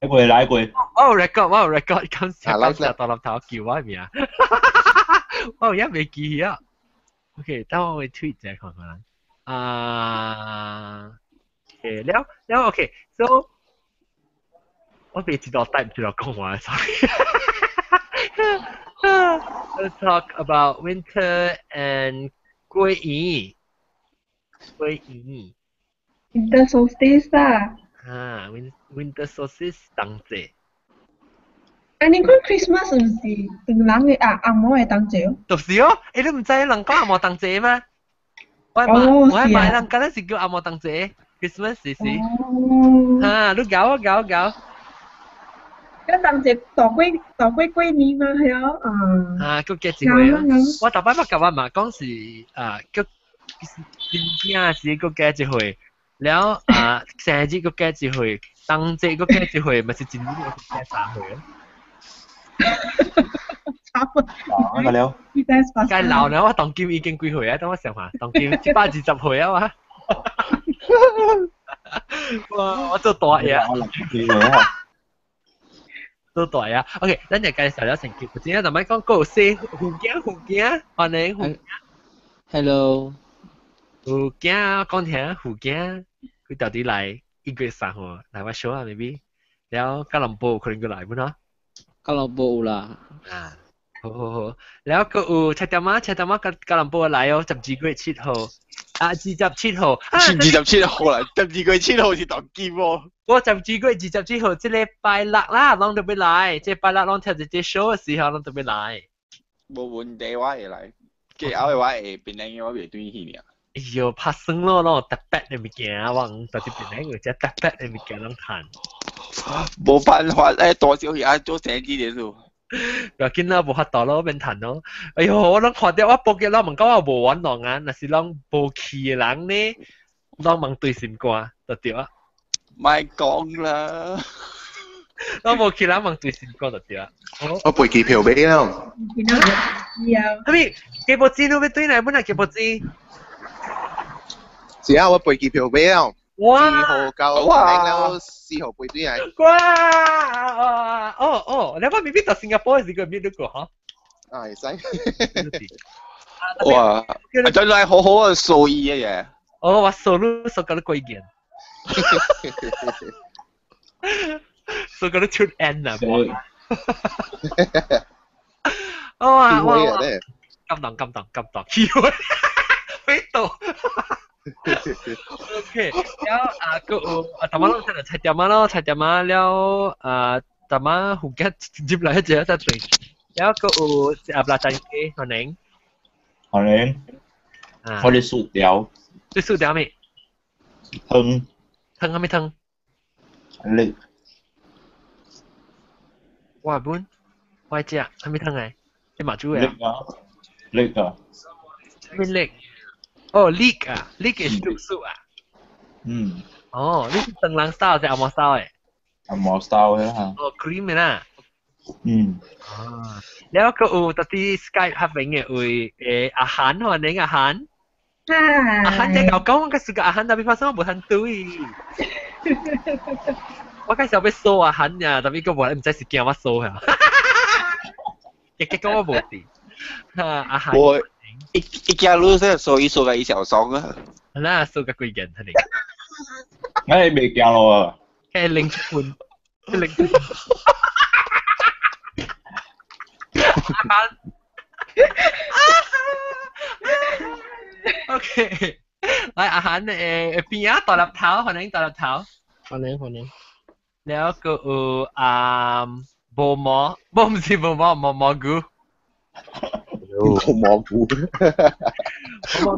過來過。我有 record，我有 record，感謝感謝大粒頭叫我名，我有一未記啊。OK，等我會 tweet 一下看看。啊，OK，了了 OK，so 我未知道帶唔知道講話，sorry。Let's talk about winter and 過年，過年。 Winter solstice 啊。啊，winter solstice 冬節。啊，你講 Christmas 毋是唐人的啊，紅毛的冬節哦？就是哦，欸，你毋知人講紅毛冬節嗎？我係我係買人敢若是叫紅毛冬節，Christmas 是是。哦。哈，你搞啊搞搞。咁冬節大過大過過年嘛，係啊。啊，閣結一歲啊！我逐擺捌共我媽講是啊，閣真正是閣結一歲，了啊生日閣結一歲，冬節閣結一歲，嘛是真正閣結3歲啊。差不多。啊，個了。該老呢，我當今已經幾歲啊？等我想下，當今120歲啊嘛。哇！我做大嘢。我60幾歲啊。做大啊！OK，咱就介紹了成績。今日就咪講個四福建福建，歡迎福建。 Hello。福建講聽福建，佢到底來1月3號來我 show 啊，maybe。了吉隆坡可能佢來不喏？吉隆坡有啦。啊，好好好。了閣有七點仔，七點仔吉隆坡來哦，12月7號。啊，二十七號。二十七號啦，12月7號是當今喎。我12月27號，這禮拜六啦，攏都欲來。這拜六攏聽一個 show 的時候，攏都欲來。無問題，我會來。過後的我會檳城的我袂轉去爾。哎喲，拍算咯，攏有特別的物件，我特別檳城有隻特別的物件攏趁。無辦法，欸，大小去愛做生意的數。不要緊啦，無法度咯，免趁咯。哎喲，我攏看著我報警，攏問講我無玩弄啊，若是攏無去的人呢，攏問對心肝就對啊。莫講啦，攏無去人問對心肝就對啊。我飛機票買了。啥物？雞脖子你欲轉來本來雞脖子。是啊，我飛機票買了。哇！2號到了4號飛轉來。哇！哦哦，你我明明到新加坡時個面都過哈。啊，會使。哇！真係好好啊，數意嘅嘢。哦，我數你數到你鬼見。數到你出 N 啊！哇哇哇！感動感動感動，機會飛到。OK，了啊，閣有啊，頭仔攏聽著菜店仔咯，菜店仔了啊，頭仔福建入來一個才對，了閣有阿拉張雞，歡迎。歡迎。我哋薯條。你薯條咩？湯。湯啥物湯？力。我本，我愛食啥物湯來？你嘛煮的？力啊！力啊！啥物力？哦，leek 啊，leek 是綠素啊。嗯。哦，你是唐人 style 定紅毛 style 的？紅毛 style 的哈。哦，cream 的啦。嗯。啊，了閣有佇佇 Skype 彼邊的位誒阿韓歡迎阿韓。阿韓這𠢕講，我介紹阿韓，特別發生我無通對。我介紹欲掃阿韓呀，特別閣無，毋知是驚我掃呀。結果我無佇。哈，阿韓。我一一家路說所以掃個伊小爽啊。那掃個幾件，佢哋。我未驚咯。係零分，零分。阿韓。OK，來阿韓誒邊啊大粒頭，歡迎大粒頭。歡迎歡迎。了閣有啊無毛，無毋是無毛，毛蘑菇。無蘑菇。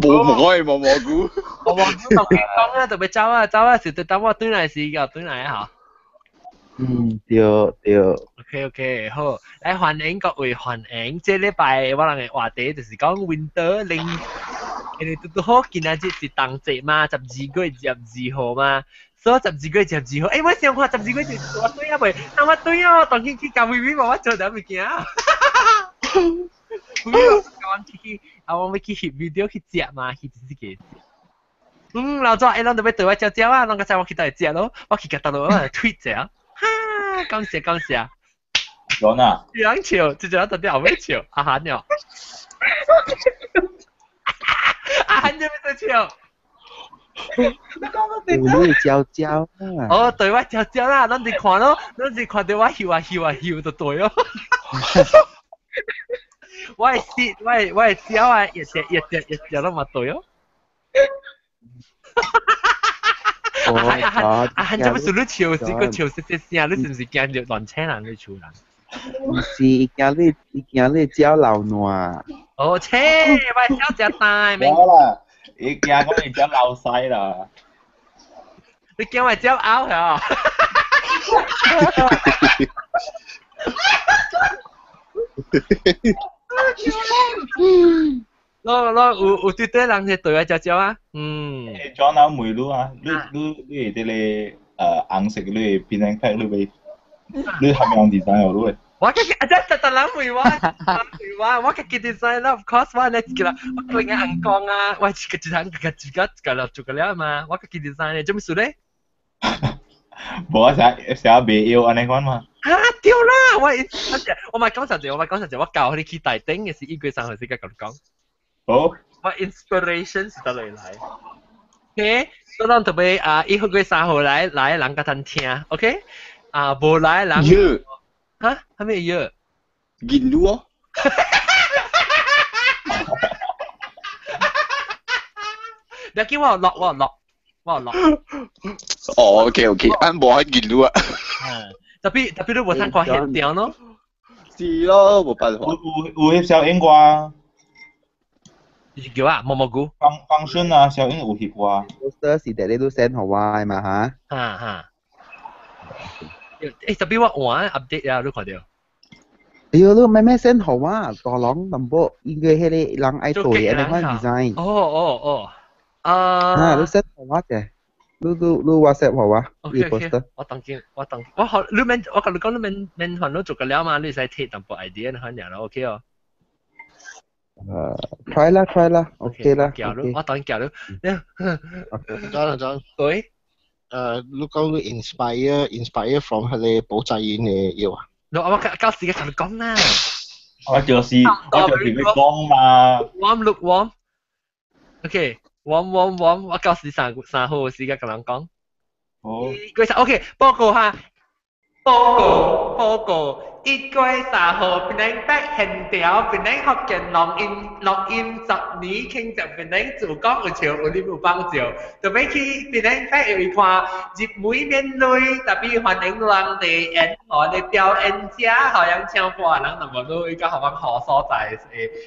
無毛的毛蘑菇。毛蘑菇同你講啊，特別走啊走啊，是對等我轉來時就轉來啊。嗯，對對。 OK OK，好，來歡迎各位歡迎。這禮拜我人的話題就是講 winter 零，因為拄拄好今仔日是冬節嘛，十二月22號嘛，所以十二月十二號，欸，我想看十二月十我對啊未？那我對啊，當今去教微微無我做點物件。微微我去啊，我欲去翕 video 去食嘛，翕自己。嗯，老早欸，攏都欲對我照照啊，攏較知我去佗位食咯，我去共佗落我來 tweet 者。哈，感謝感謝。講啊！樣笑，直接到底後尾笑，阿韓了。阿韓做咩笑？有你焦焦啊！哦，對我焦焦啦，咱哋看咯，咱哋看到我笑啊笑啊笑就對咯。我係笑，我係笑啊，一隻一隻一隻都嘛對哦。阿韓阿韓做咩事？你笑死個笑死死聲，你是唔是驚著亂請人去厝人？唔是，伊驚你，伊驚你焦老爛。哦，切，我焦食大咩？冇啦，伊驚講你焦老細啦。你驚我焦拗係咯咯，有對對人是對我焦焦啊，嗯。裝到梅魯啊，你這個紅色你變成pack 你會，你係咪用 design 哦？你？我家己啊，這特特人問我，問我，我家己 design 啦，of course 我咧一個，我另外人講啊，我一個一人個自己自個做個了嘛，我家己 design 咧，做咩事咧？無啊，寫寫袂曉按呢款嘛。啊對啦，我咪講實際，我咪講實際，我教你去大頂嘅是1月3號先甲你講。好。我 inspiration 是得嚟來。OK，所以咱特別啊，1月3號來來人甲咱聽，OK？啊，無來人。哈？係咩藥？銀鹵哦。你叫我落，我落，我落。哦，OK OK，俺無喺銀鹵啊。特別特別你無通看現場咯。是咯，無辦法。有翕小英歌。是叫啊，毛毛菇。方方順啊，小英有翕歌。 poster 是第你都 send 予我的嘛嚇？哈哈。欸，特別我換 update 啊，你看到？哎喲，你咩咩 send 予我，大龍淡薄，應該彼個人愛對的那款 design。哦哦哦，啊。啊，你 send 予我者，你 WhatsApp 予我，你 poster。我當見，我當我學你免，我共你講你免免煩惱做個了嘛，你使提淡薄 idea 你看了 OK 哦。 try 啦 try 啦，OK 啦。我當叫你，裝裝。對。你講你 inspire from 彼個保濟院的藥啊？我到時間同你講啦。我就是要講嘛。 Warm lukewarm。OK，warm warm warm，我到時三號時間同人講。好。OK，報告哈，報告。1月3號，檳城北現場，檳城福建錄音10年慶祝檳城自講有笑有啉有放笑，特別去檳城北會看入門免錢，特別歡迎人哋演我哋表演者，好樣唱歌人那麼多，甲互阮好所在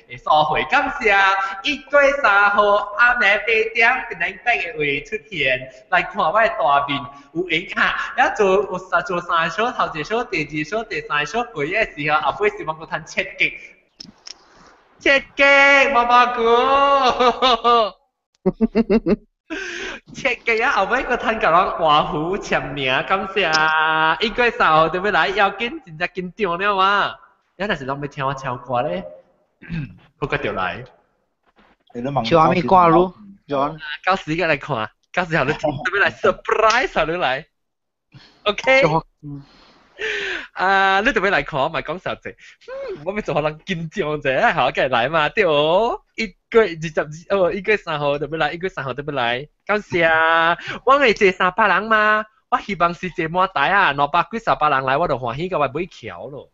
會所會感謝。1月3號暗暝8點，檳城北的位出現來看我的大面有影哈，了做有做三個 show，頭一個 show，第二個 show，第三個 show。過的時候，後尾是望閣通切結，切結毛毛菇，切結啊！後尾閣通共人歡呼簽名，感謝。1月3號就欲來，要緊真正緊張了嘛！你若是攏欲聽我唱歌咧，我閣著來。唱啥物歌嚕？John，到時閣來看，到時候你特別來 surprise 你來，OK？啊！你特別來看，我咪講實際，我欲做予人緊張者，好，繼續來嘛，對哦。1月22哦，1月3號特別來，1月3號特別來，感謝。我會坐300人嘛，我希望是坐滿台啊，200幾300人來，我就歡喜到我買橋咯。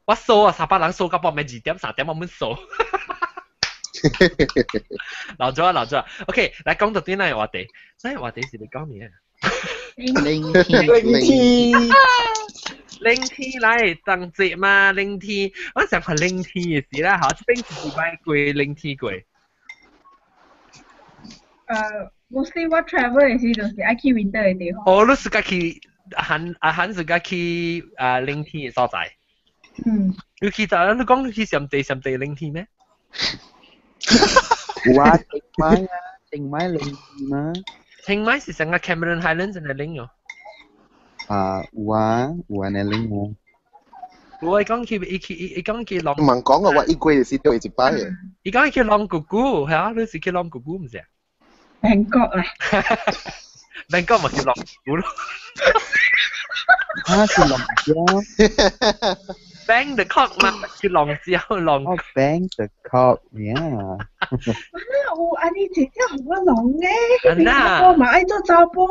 我數啊，300人數到半暝2點3點，我免數。留咗啊，留咗啊。OK，來講到啲哪個話題？哪個話題是你講咩？冷天，冷天來當節嘛，冷天，我想看冷天的事啦，嚇，這邊是禮拜過冷天過。mostly 我 travel 的時就是愛去 winter 的地方。哦，你是家去韓啊韓是家去啊冷天的所在。嗯。你去咋？你講你去上地上地冷天咩？有啊，清邁啊，清邁冷天嘛。清邁是成個 Cameron Highlands 的冷哦。啊，有啊，有啊，那冷哦。我講去，伊去伊講去龍。問講嘅話，一季就是對一擺嘅。伊講去龍姑姑，係啊，你是去龍姑姑毋是啊？韓國啦。Bangkok 咪叫龍虎咯。嚇是龍椒。 Bang the cock 嘛，叫龍椒龍。哦，bang the cock，yeah。啊，有按呢姐姐好我龍嘅，彼邊我嘛愛做查埔。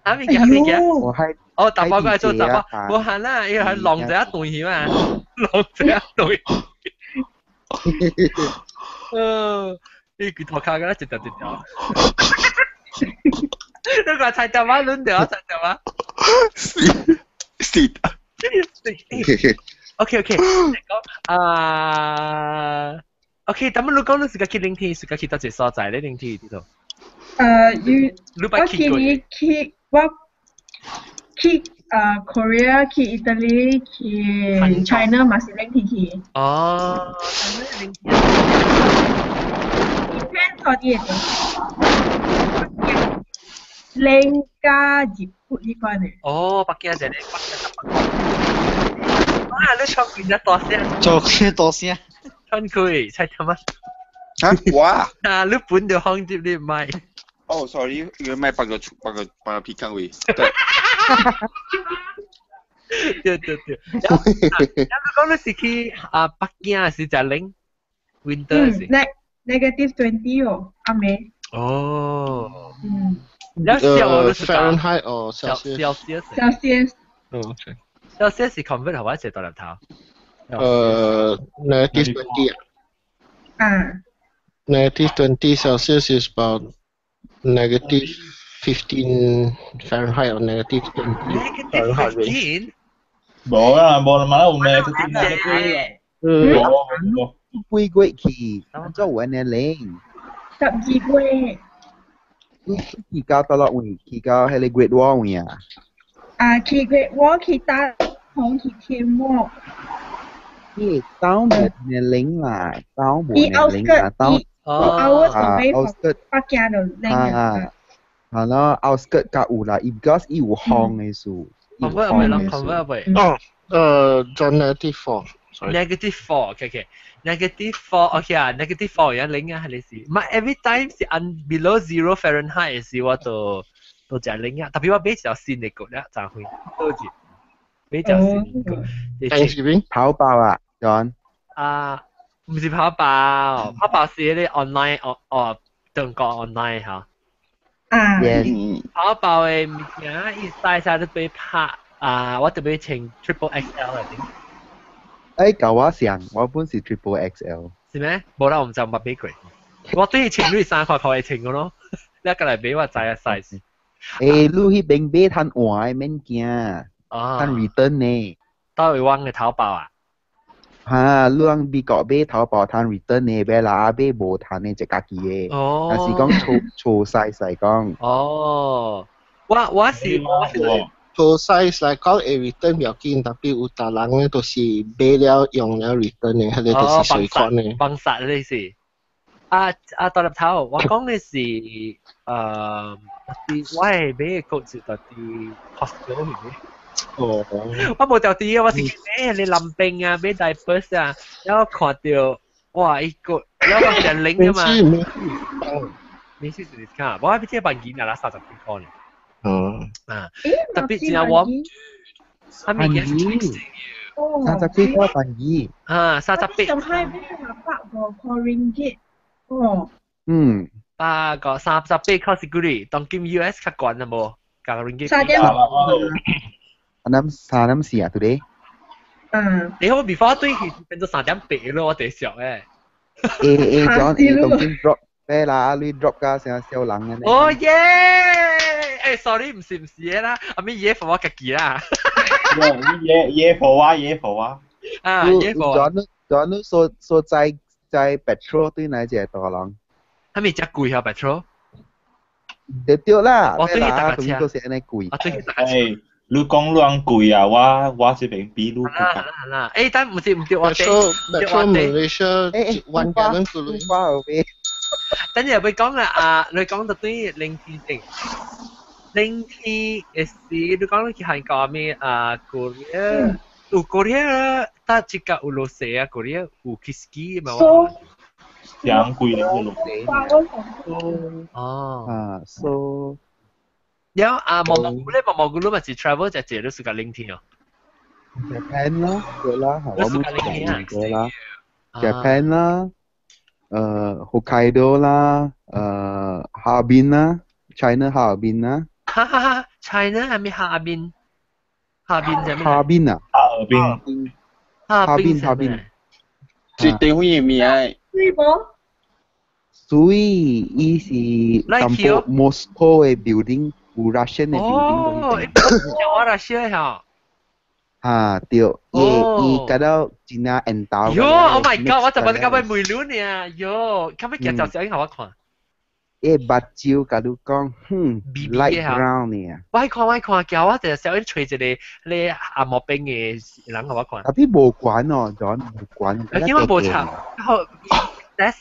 啊，物件物件。我係。哦，大包過來做查埔，無限啦，伊係龍就一段去嘛，龍就一段。呢佢頭殼敢一條一條。你個菜條仔輪掉，菜條仔。是是。 OK OK，講啊，OK，但係你講你自己去聆聽，自己去到一個所在咧聆聽呢度。你我去年去我去Korea 去 Italy 去 China 嘛是冷天去。哦， Depends on 你的。冷加日本呢關嘅。哦，北京一個，北京北京。哇！你唱幾隻大聲？做幾大聲？唱佢，猜點啊？嚇我啊！你本就放接你咪。哦，sorry，個咪放個放個放個皮坑位。對。對對對。然後講你是去啊北京是真冷，winter 是。 -20 哦，阿妹。哦。嗯。然後 Fahrenheit 哦， Celsius。 Celsius。哦，OK。 Celsius 是 convert 係咪一隻大粒頭？ -20 啊。 -20 Celsius is about -15 Fahrenheit or -20 Fahrenheit range. 無啦，無啦，嘛有 negative negative。無無。幾月去？做完嘅冷。 12月。去到倒落位？去到彼個 Great Wall 位啊？啊，去 Great Wall 去大同去天幕。咦，島無呢冷啦，島無呢冷啦，島。哦。outskirt 北京就冷啊。係咯，outskirt 較有啦，伊 because 伊有風的數。 convert 未咯？convert 未？哦，就 -4。 -4，OK OK。-4，OK 啊，-4 有冷啊，係你是。唔係 every time 是 below 0 Fahrenheit 時，我就都真冷啊。特別我買一條新的褲咧，就會多住買條新的褲。 Thanksgiving 淘寶啊，John。啊，唔是淘寶，淘寶是啲 online 哦哦，中國 online 嚇。啊。 Yes。淘寶的物件，伊 size 都俾拍啊，我特別穿 triple XL 嚟點。誒，舊我上，我本是 triple XL。是咩？冇啦，我唔就冇俾佢。我對穿你3塊塊穿個咯，你過來買我知啊 size。誒，你彼邊買通換的免驚，通 return 呢。到會往嘅淘寶啊？哈，你往美國買淘寶通 return 呢，買啦買無通的就家己的。哦。但是講錯錯 size 嚟講。哦，我是。做 size 來講會 return 不要緊，特別有逐人咧都是買了用了 return 的，彼個就是隨款的。幫殺你是。啊啊！大粒頭，我講的是是我係買個是到佇 Costco 係咪？哦。我無條啲，我是去買你林冰啊，買 diapers 啊，然後看到哇，伊個，然後我就拎啊嘛。免費是卡，我還這辦件啊啦，30幾塊呢。嗯。啊，特別真我，啊物件。 30幾塊辦件。啊，38。上海買150塊 ringgit。哦。嗯。八個38塊是幾鐳？當今 US 較懸啊無？加 ringgit。三點。 3.3.4啊，對嗯。你好，before 對佢變咗3.8咯，我哋想誒。誒誒，John，伊當今 drop 咩啦？你 drop 甲成小人安呢。哦耶！誒，sorry，唔是唔是啦，阿咩嘢 for 我家己啦。嘢嘢 for 我，嘢 for 我。啊，嘢 for。 John John 所所在在 petrol 對哪一個大人？係咪真貴啊 petrol？對對啦，我對大車都是按呢貴。我對大車。你講亂貴啊！我這邊比你貴。啦啦，誒，但唔是唔對我哋，Petrol Malaysia 1 gallon 幾鐳？等陣會講啦，啊，你講到對零天定，零天嘅時，你講你去韓國咩啊？Korea 有 Korea，但這個有落雪啊，Korea 有去 ski 嘛？上貴咧，落雪。哦。啊，so。了啊，毛毛菇咧，毛毛菇你咪是 travel 就借你暑假冷天哦。 Japan 啦，對啦，我冇講過啦。Japan 啦，Hokkaido 啦，哈爾濱啦，China 哈爾濱啦。哈哈哈，China 係咪哈爾濱？哈爾濱就咩？哈爾濱啊。哈爾濱。哈爾濱，哈爾濱。是地方嘅名。水無？所以伊是淡薄 Moscow 嘅 building，有 Russian 嘅 building。哦，我 Russia 嚇。啊，對，伊伊覺得真正緣投。喲，Oh my god！我就問你咁樣梅魯呢？喲，咁樣夾就小英我看。伊目睭共你講，哼，light brown 呢。我看我看，叫我就小英揣一個你阿毛兵嘅人我看。 Tapi 無關哦，John 無關。因為無插，好，that's。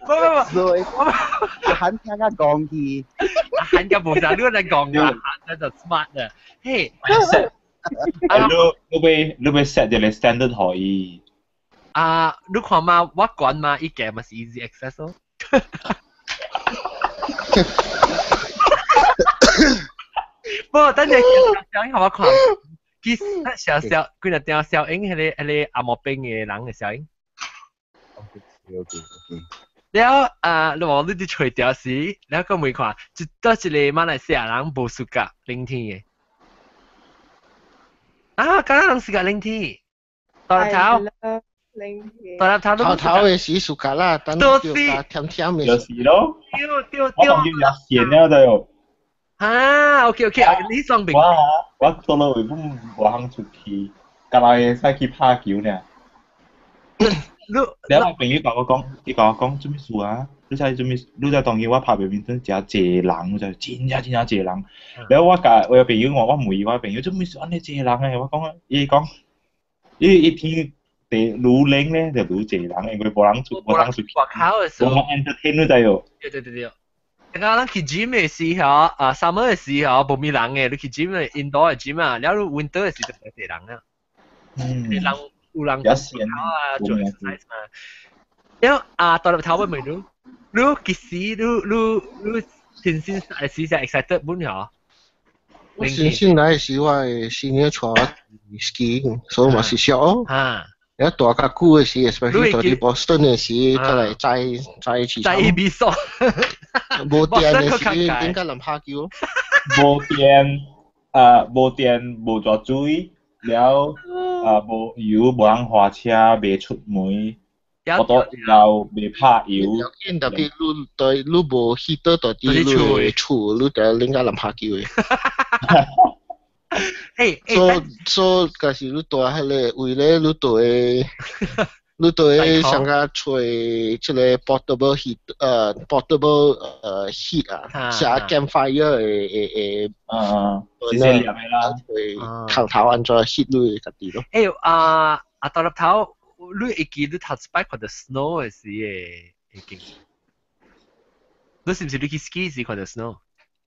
不不不，我喊聽下講去，喊個無啥，你來講啊，那就 smart 的。嘿，你你欲 set 一個 standard 予伊。啊，你看嘛，我管嘛，伊個嘛是 easy access 咯。不，等陣小英我看，其實小小，幾若聽小英彼個彼個阿毛兵嘅人嘅小英。 OK。了啊，你話你佇揣條時，了閣問看，就倒一個馬來西亞人無暑假冷天嘅。啊，敢若人暑假冷天，大頭。冷天。大頭。頭頭嘅時暑假啦，等到甜甜嘅。就是咯。對對對。我當然也閒了就。啊，OK OK，你雙邊。我我到落位本無通出去，敢若會使去拍球爾。你了我朋友共我講，伊共我講做咩事啊？你知做咩？你知當時我拍 badminton 誠濟人，就真正真正濟人。了我共我朋友我我問伊我朋友做咩事按呢濟人的？我講伊講，伊伊天地愈冷咧就愈濟人，因為無人出無人出去，外口的時候，無人 entertain 你知無？對對對對。剛剛咱去 gym 的時候，啊，summer 的時候無咩人的，你去 gym 的 indoor 的 gym 啊，了你 winter 的時就濟人啊。嗯。人有人啊做 exercise 嘛。了啊，到入頭尾問你，你幾時你你你新鮮係時就 excited 本嗬？我新鮮來時，我的新年帶我 skiing，所以嘛是痟哦。啊！一大較久的時，especially 到佇 Boston 的時，再來載載市場。載米索。無電的時，點解能拍球？無電，啊，無電，無熱水，了啊，無油，無通駛車，袂出門，我都了袂拍油。要緊，特別你對你無 heater 到佇你厝，你就拎個能拍球的。嘿，所所假是你住彼个位咧，你住你住上較揣這個 portable heat，portable heat 啊，寫 campfire 的的的，嗯，細細粒的啦，炕頭按怎 heat 你家己咯。欸啊啊！大粒頭，你會記你頭一擺看著 snow 的時的會記？你是毋是你去 ski 時看著 snow？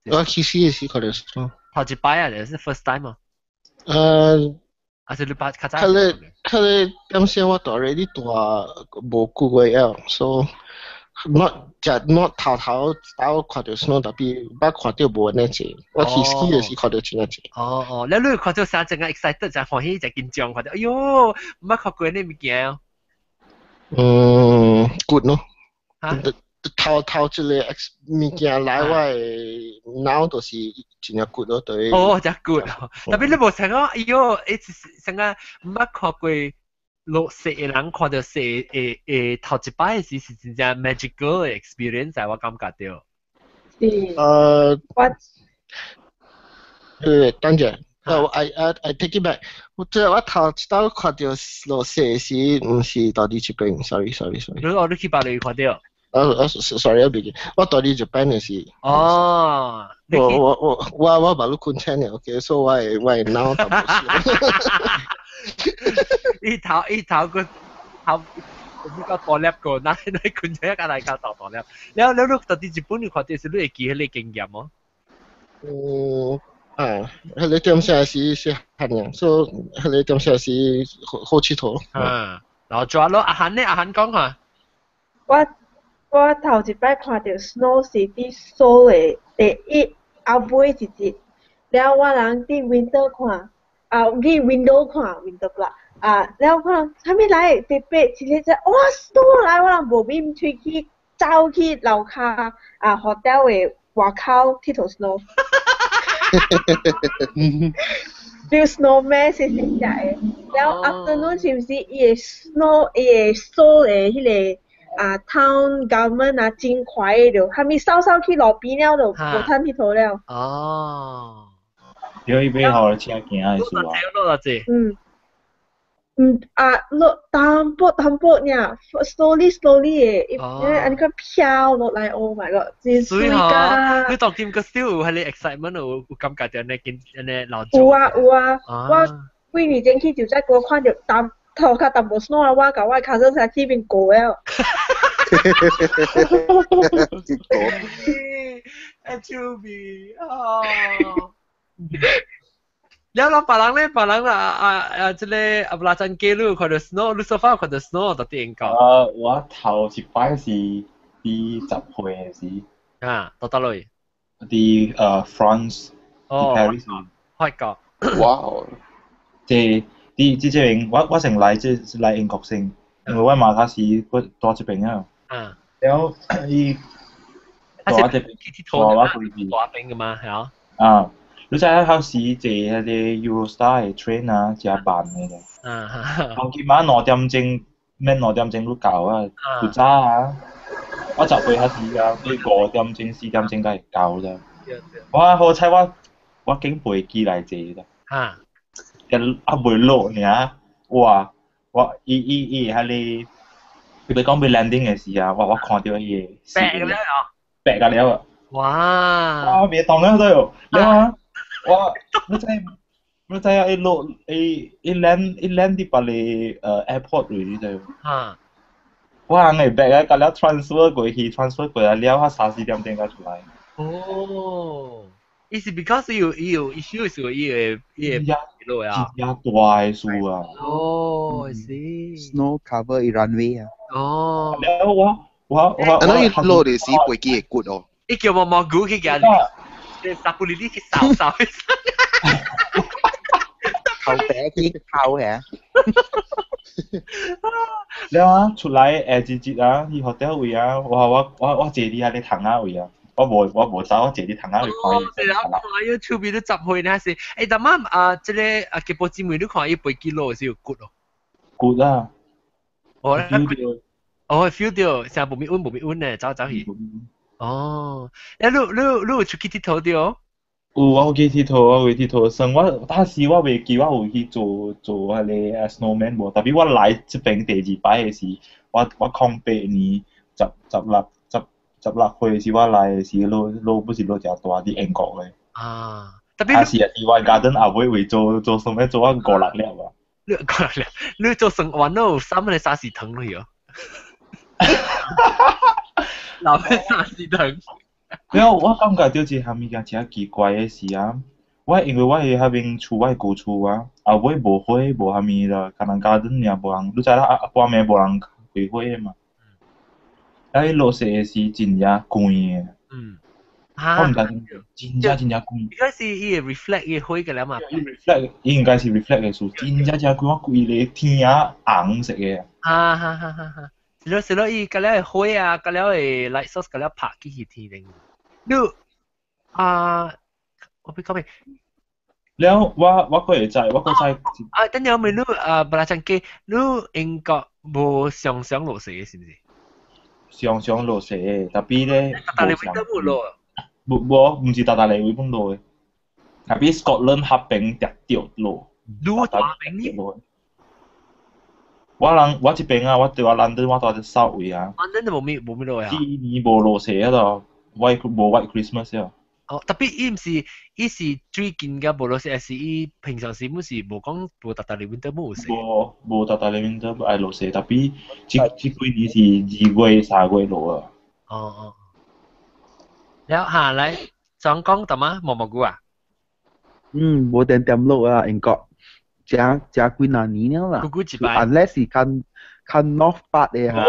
我去 ski 時看著 snow。頭一擺啊，就是 first time 啊。還是你把較早？佢咧佢咧，點先我大咧，你大無幾月了，所以 not 食 not 頭頭頭看著 snow，特別捌看著無按呢濟。我去 ski 的時看著真濟。哦哦，你你看著啥真個 excited，真歡喜，真緊張，看著哎喲，毋捌看過呢物件哦。嗯，good 咯。嚇？頭頭這個 ex 物件來，我的腦就是真正 good 咯，對。哦，真 good，特別你無想講，哎喲，欸，想講毋捌看過落雪的人看著雪會會頭一擺時是真正 magical 的 experience，我感覺著。是。我。對，等陣。I take it back。我這我頭一道看著落雪時，毋是佇這邊，sorry sorry sorry。你哦，你去巴黎看著？啊啊，sorry，我袂記，我佇日本的時。哦。我我我我我捌你困醒了，OK，所以我的我的腦淡薄伊頭伊頭個頭比較大粒個，那你困醒一個來較大大粒。了了，你佇日本你看著是你會記彼個經驗無？嗯。啊，彼個點寫是是漢人，所以彼個點寫是好好𨑨迌。嗯，然後仲有咯，阿韓呢？阿韓講下。我我頭一擺看著 snow 是佇首爾第一後尾一日，了我人佇 window 看，啊，佇 window 看 window 啦，啊，了看啥物來特別一個只哇 snow 來，我人無面喙去走去樓跤啊 hotel 的外口𨑨迌 snow。build snowman 是真正的，了 afternoon 是毋是伊會 snow 伊會掃的彼個啊 town government 啊真快的就，啥物掃掃去路邊了就無通𨑨迌了。哦。對，伊背後車行的事啊。落落濟。嗯。嗯啊，落淡薄淡薄爾，slowly slowly 的，伊按呢個飄落來，Oh my god，真媠㗎！你當今個 still 有彼个 excitement 有有感覺著按呢見按呢老有啊有啊，我幾年前去就再閣看著淡頭殼淡薄 snow 啊，我共我 cousin 才去邊過了。結果。欸，趣味哦。了咯，別人咧，別人啊啊啊！這個阿布拉贊基你有看著 snow，你 so far 看著 snow 到佇英國？啊，我頭一擺是佇10歲時。啊，到佗落？佇France，佇 Paris。法國。哇！這佇這這邊，我先來這來英國先，因為我媽她是我住這邊啊。啊。了伊住這邊，住我規邊。大邊的嘛，係啊。啊。你知影彼時坐彼个 Eurostar 的 train 啊，誠慢的咧。當今晚2點鐘，免2點鐘就到啊，較早啊。我10歲彼時啊，你5點鐘、4點鐘才會到咋。我好彩我我揀飛機來坐咋。啊未落爾，哇！我伊伊伊彼个，伊欲講欲 landing 的時啊，我我看著伊的。白了哦。白甲了啊！哇！我袂動了都，了啊！我你知你知影伊落伊伊 land 伊 land 佇別个airport 位，你知無？啊！我人會白啊，甲了 transfer 過去，transfer 過來了，我三四點鐘才出來。哦，伊是 because 伊有伊有 issue 是伊會伊會落啊。真大的事啊！哦，I see。 Snow cover 伊 runway 啊。哦。了我我我。啊，那伊落的時飛機會骨哦。伊叫毛毛菇去共你，沙布里里去掃掃。頭頂去靠下。了啊，出來下一日啊，去 hotel 位啊，我我我我坐佇遐咧窗仔位啊，我無我無走，我坐佇窗仔位看伊。哦，對啊，看伊手邊都10歲呢是，欸，逐擺啊，這个啊，吉波姊妹，你看伊飛機落是有骨哦。骨啊。哦，哦，feel 著，成無咪穩無咪穩呢，走走去。哦，欸，你你你有出去𨑨迌著？有，我有去𨑨迌，我有去𨑨迌。算我當時我袂記我有去做做彼个 snowman 無，特別我來這邊第二擺的時，我我08年十十六十十六歲時，我來的時落落不是落誠大佇英國的。啊，特別。啊是啊，佇我 garden 後尾位做做啥物做我五六粒啊。你五六粒，你做算完了有三个三四糖落去哦。老咩三四糖？了，我感覺著一項物件誠奇怪的是啊，我因為我佇彼邊厝，我的舊厝啊，後尾無火無啥物啦，共人 garden 爾無人，你知啦，啊半暝無人開火的嘛。啊，彼落雪的時真正寒的。我毋知真正真正寒。應該是伊會 reflect 伊火個了嘛。伊 reflect，伊應該是 reflect 的事，真正真寒，我規个天啊紅色的。啊哈哈哈哈！是咯是咯，伊個了會火啊，個了會 light source 個了拍起去天頂。你啊，我欲講咩？了，我我閣會知，我閣知。啊，等陣問你啊，布拉贊基，你英國無常常落雪是毋是？常常落雪，特別咧。逐逐禮拜都無落。無無，毋是逐逐禮拜落的。特別 Scotland 彼邊直著落。你大邊呢？我人我這邊啊，我佇我倫敦，我住佇 South 位啊。倫敦都無咩無咩落啊。今年無落雪啊，都 white 無 white Christmas 啊。哦，特別伊毋是，伊是最近嘅無落雪，還是伊平常時毋是無講無逐逐禮拜都無雪？無無逐逐禮拜都愛落雪，特別這這幾年是2月3月落啊。哦哦。了下來，想講什麼毛毛菇啊？嗯，無點點落啊，英國。食食幾若年了啦。久久一擺。 Unless 是看看 North part 的哈。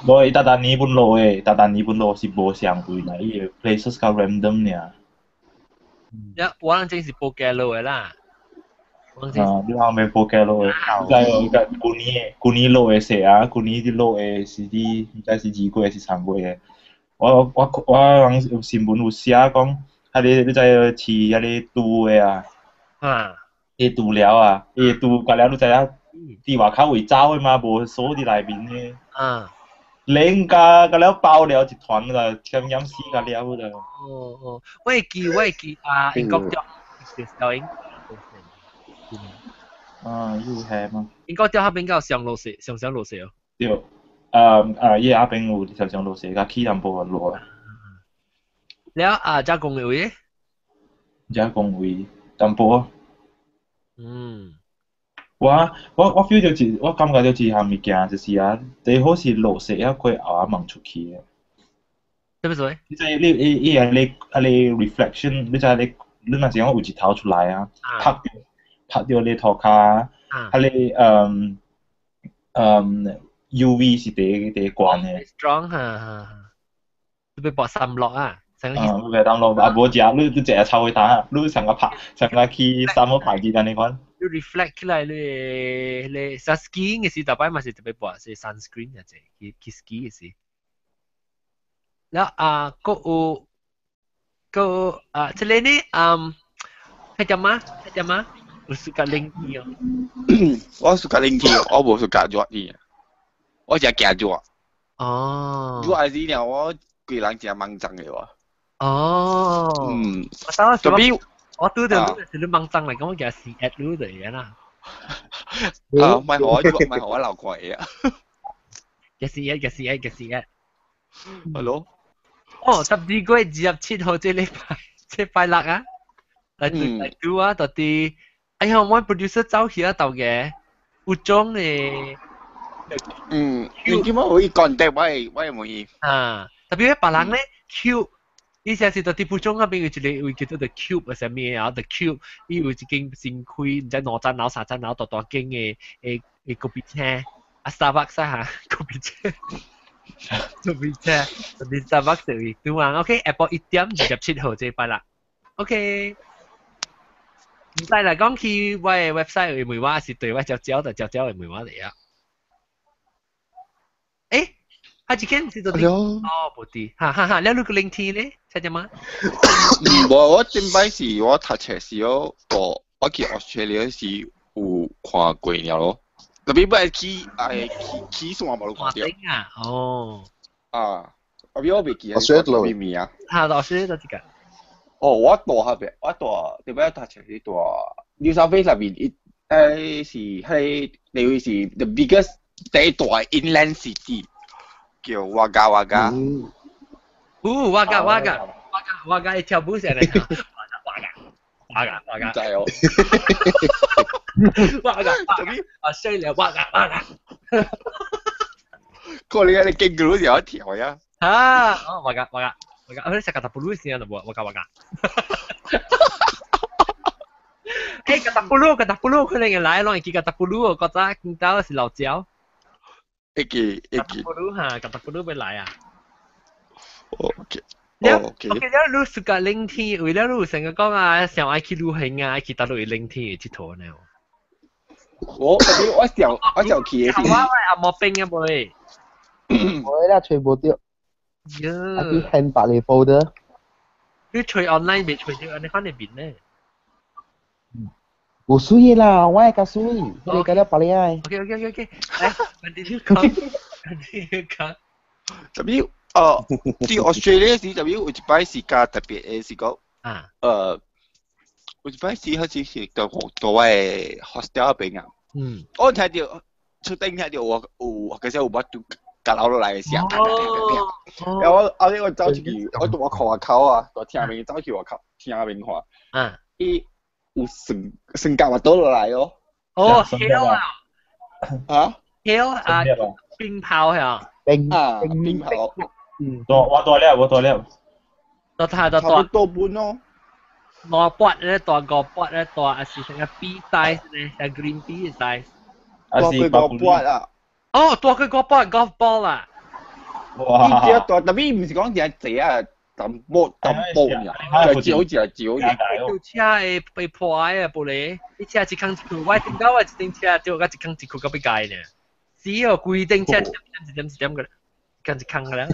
無無，伊逐逐年本落的，逐逐年本落是無相位啦，伊個 places 較 random 爾。一我諗正是報價路的啦。啊，你後面報價落的，你知無？舊年舊年落的雪啊，舊年啲落的是啲，毋知是2月還是3月的。我人有新聞有寫講，彼个你知飼彼个豬的啊，啊，彼豬寮啊，伊豬甲了你知影，佇外口位走的嘛，無鎖佇內面的。啊。冷甲甲了包了一團啦，點淹死甲了啦。哦哦，我會記啊，英國釣小英。啊，又係嘛？英國釣那邊有上落雪，上上落雪哦。對，啊啊，伊那邊有上上落雪，甲起淡薄仔落。了啊，遮講的位？遮講位淡薄。嗯。我 feel 到一，我感覺到一項物件就是啊，最好是落雪啊過後啊望出去的。什麼事？你知你伊伊啊你啊你 reflection，你知你你若是講有日頭出來啊，拍到你塗跤，啊你UV 是第第懸的。 Strong 哈，你欲薄三落啊？啊，欲當落啊，無食，你食臭味打，你上個拍上個去三個牌子安呢款。你 reflect 起來，你你 skiing 的時，逐擺嘛是特別薄是 sunscreen 啊，這去去 ski 的時。了啊，閣有閣有啊，這个呢，嗯，係點啊？係點啊？有 suka 冷天哦。我 suka 冷天，我無 suka 熱天，我誠驚熱。哦。熱的時了，我規人誠茫髒的喎。哦。嗯。特別。我拄著你是你茫髒來講，我驚死 at 你就會啦。啊，唔係我，唔係我流過嚟啊。嘅死 at，嘅死 at，嘅死 at。係咯。哦，12月27號這禮拜，這拜六啊，來來拄啊，到底，哎呀，我 producer 走去啊，豆嘅，有種嘅。嗯，你點解會 contact 我會我會問伊？啊，特別別人咧 Q。以前是到啲蒲種嗰邊有一個位叫做 The Cube 啊，啥物啊？The Cube，伊有一間新開，毋知兩層樓、三層樓，大大間的的咖啡廳，啊，Starbucks 啊，咖啡廳，咖啡廳，啲 Starbucks 就位對啊。OK，下晡1點27號這拜啦。OK，毋知來講去我的 website 會問我，是對我招招就招招會問我嚟啊。欸，啊，一間是到底哦，無佇，哈哈哈，了你個冷天咧，聽見嗎？無，我頂擺是我讀冊時我到我去 Australia 時有看過了咯。特別欲去哎去去山無看著。啊，哦。啊，特別我袂記得咩物啊。哈，老師就這個。哦，我住彼邊，我住特別讀冊時住 New South Wales 內面，伊誒是彼個地位是 the biggest 第一大 inland city。叫 Wagga Wagga。哦，Wagga Wagga Wagga Wagga 會跳舞成咧。Wagga Wagga Wagga。唔知哦。 Wagga Wagga 啊，衰了 Wagga Wagga。可能你經過時候跳呀。啊，哦，Wagga Wagga Wagga，啊，你食個布魯先啊，無 Wagga Wagga。欸，個達布魯，個達布魯可能會來，攏會記個達布魯，較早見到是老椒。會記會記。布魯哈，個達布魯欲來啊。 OK。了，OK，了你 suka 冷天，為了你有成個講啊，想愛去旅行啊，愛去佗位冷天的𨑨迌呢？我我上我上去的是。我阿毛冰啊，妹。我啦，揣無著。呀。啊，去掀別个 folder。你揣 online 未揣著，你看那邊呢？無水的啦，我會較水，彼个較了別个。 OK OK OK OK，來，continue 講，continue 講。特別哦，佇 Australia 時特別有一擺是較特別的是講，啊，有一擺是好似是佇佇我的 hostel 邊啊，我聽著出頂聽著有有，其實有無拄降落來的聲，啪啪啪啪啪。然後我後尾我走出去，我佇我褲外口啊，佇廳面走去外口廳面看，伊有霜霜降嘛倒落來哦。哦，hail 啊！啊，hail 啊，冰雹係啊，冰啊，冰雹。嗯，我大了，我大了。到他到差不多半咯。5啵咧大5啵咧大，還是成個 pea size 咧，係 green pea size。大過5啵啊！哦，大過5啵 golf ball 啊！哇！伊只大，特別唔是講只濟啊，淡薄淡薄爾，就少只少只。條車會被破壞啊，無咧！你車一空一窟，我頂到我一頂車掉到一空一窟到欲蓋呢。死哦，規頂車一點一點一點個，一空個啦。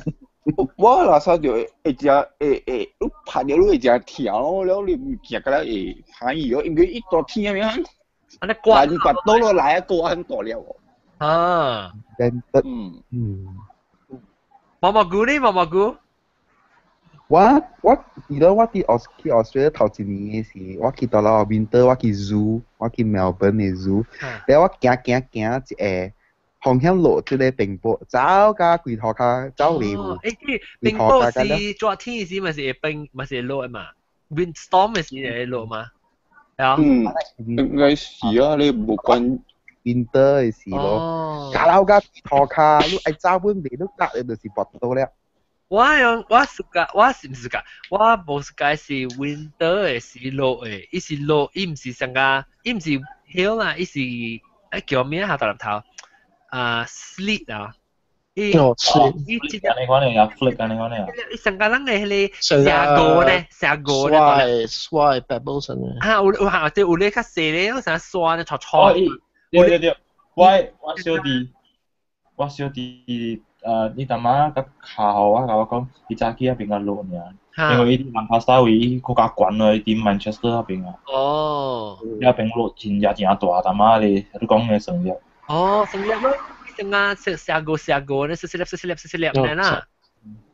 我那時候就會食會會，你拍了你會誠疼咯，了你唔行個了會歹去咯，因為伊大天啊，按呢刮，刮倒落來啊，刮很大了哦。啊，嗯嗯。毛毛菇呢？毛毛菇。我記得我佇去 Australia 頭一年的時，我去到了 winter，我去 zoo，我去 Melbourne 的 zoo，然後我行行行一下。風險落這個冰雹，走甲規塗跤走袂無。欸，冰雹是熱天時嘛是會冰，嘛是會落嘛？Windstorm 的時會落嘛？係啊。嗯，應該是啊，你無關 winter 的時咯。加老甲規塗跤，你愛走本袂，你搭的就是跋倒了。我用我暑假，我是毋是暑假？我無暑假是 winter 的時落的，伊是落，伊毋是上個，伊毋是 hail 啦，伊是欸叫咩啊？大粒頭。啊，sleet 啊，伊哦，sleet，伊這個款的啊，flake 按呢款的啊，伊上個人的彼個寫歌呢，寫歌呢，刷刷 pebbles 呢，啊，有有嚇，對，有咧較細咧，有啥刷呢，搓搓。對對對，我小弟，你阿媽佮敲我，共我講，伊早起彼邊較落爾，因為伊佇蘭卡斯位，伊閣較懸落，伊佇曼徹斯特彼邊啊。哦。彼邊落真正真大，淡仔咧，你講的霜粒。哦，霜粒咯，成啊，寫個寫個，你細細粒細細粒細細粒呢啦。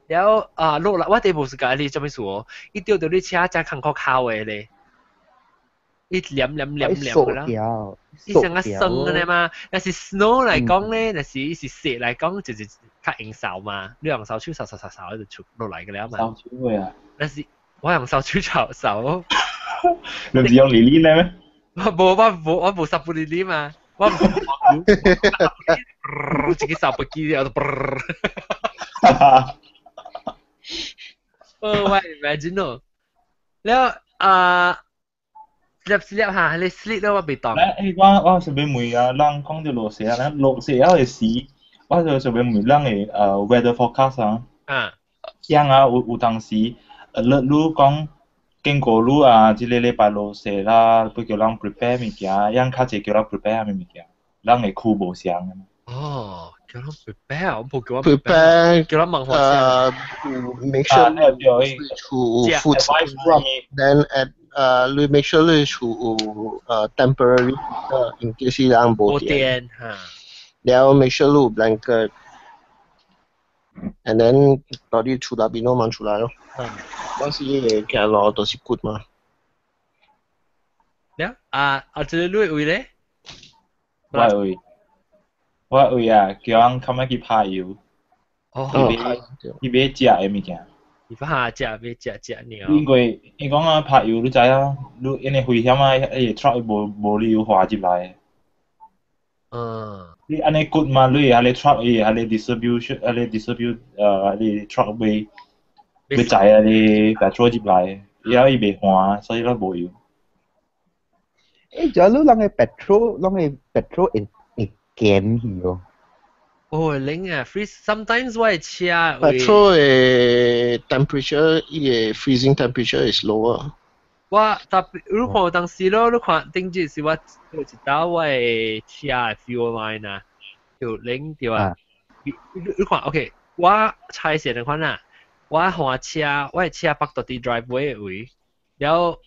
然後啊落啦，我哋無是甲你做咩事哦？伊釣到你車真艱苦烤的咧，伊黏黏黏黏啦。伊成個霜的嘛，若是 snow 來講咧，若是伊是雪來講，就是較用掃嘛，你用掃帚掃掃掃掃就出落來個了嘛。掃帚啊？若是我用掃帚掃掃。你唔是用哩哩咧咩？無我無我無掃布哩哩嘛。我自己掃不記了，哦，我 imagine 咯，了啊，sleep sleep 嚇，你 sleep 了我袂當。欸，我想欲問啊，人講著落雪啊，落雪了的時，我就想欲問人的weather forecast 啊。啊。樣啊，有當時 alert 你講經過你啊，這個禮拜落雪啦，欲叫人 prepare 物件，樣較濟叫人 prepare 啥物物件，人的區無相的。哦，叫人 prepare，我無叫我 prepare，叫人問make sure 你厝有 food then at 你 make sure 你厝有temporary in case 人無電，然後 make sure 你有 blanket，and then 到底厝內邊攏忙出來咯。當時行路都是骨嘛。了啊啊！這個你位咧？我位，我位啊，叫人較欲去拍油。哦。伊買食的物件。伊拍食買食食爾。因為伊講啊，拍油你知影，你因為危險啊，伊個 truck 無理由滑入來。你按呢骨嘛，你會彼個 truck 伊會彼個 distribution，彼個 distribute 彼個 truck 欲載啊，你 petrol 入來，伊後伊袂換，所以咱無油。欸，仲有你人的 petrol，人的 petrol 會乾去哦。哦，冷啊，freeze。Sometimes 我的車 petrol 的 temperature，伊個 freezing temperature is lower。我特別，你看當時咯，你看頂日是我有一道我的車的 fuel line 啊，就冷對啊。你看，OK，我猜是兩款啊。我換車，我的車泊到佇 driveway 的位，然後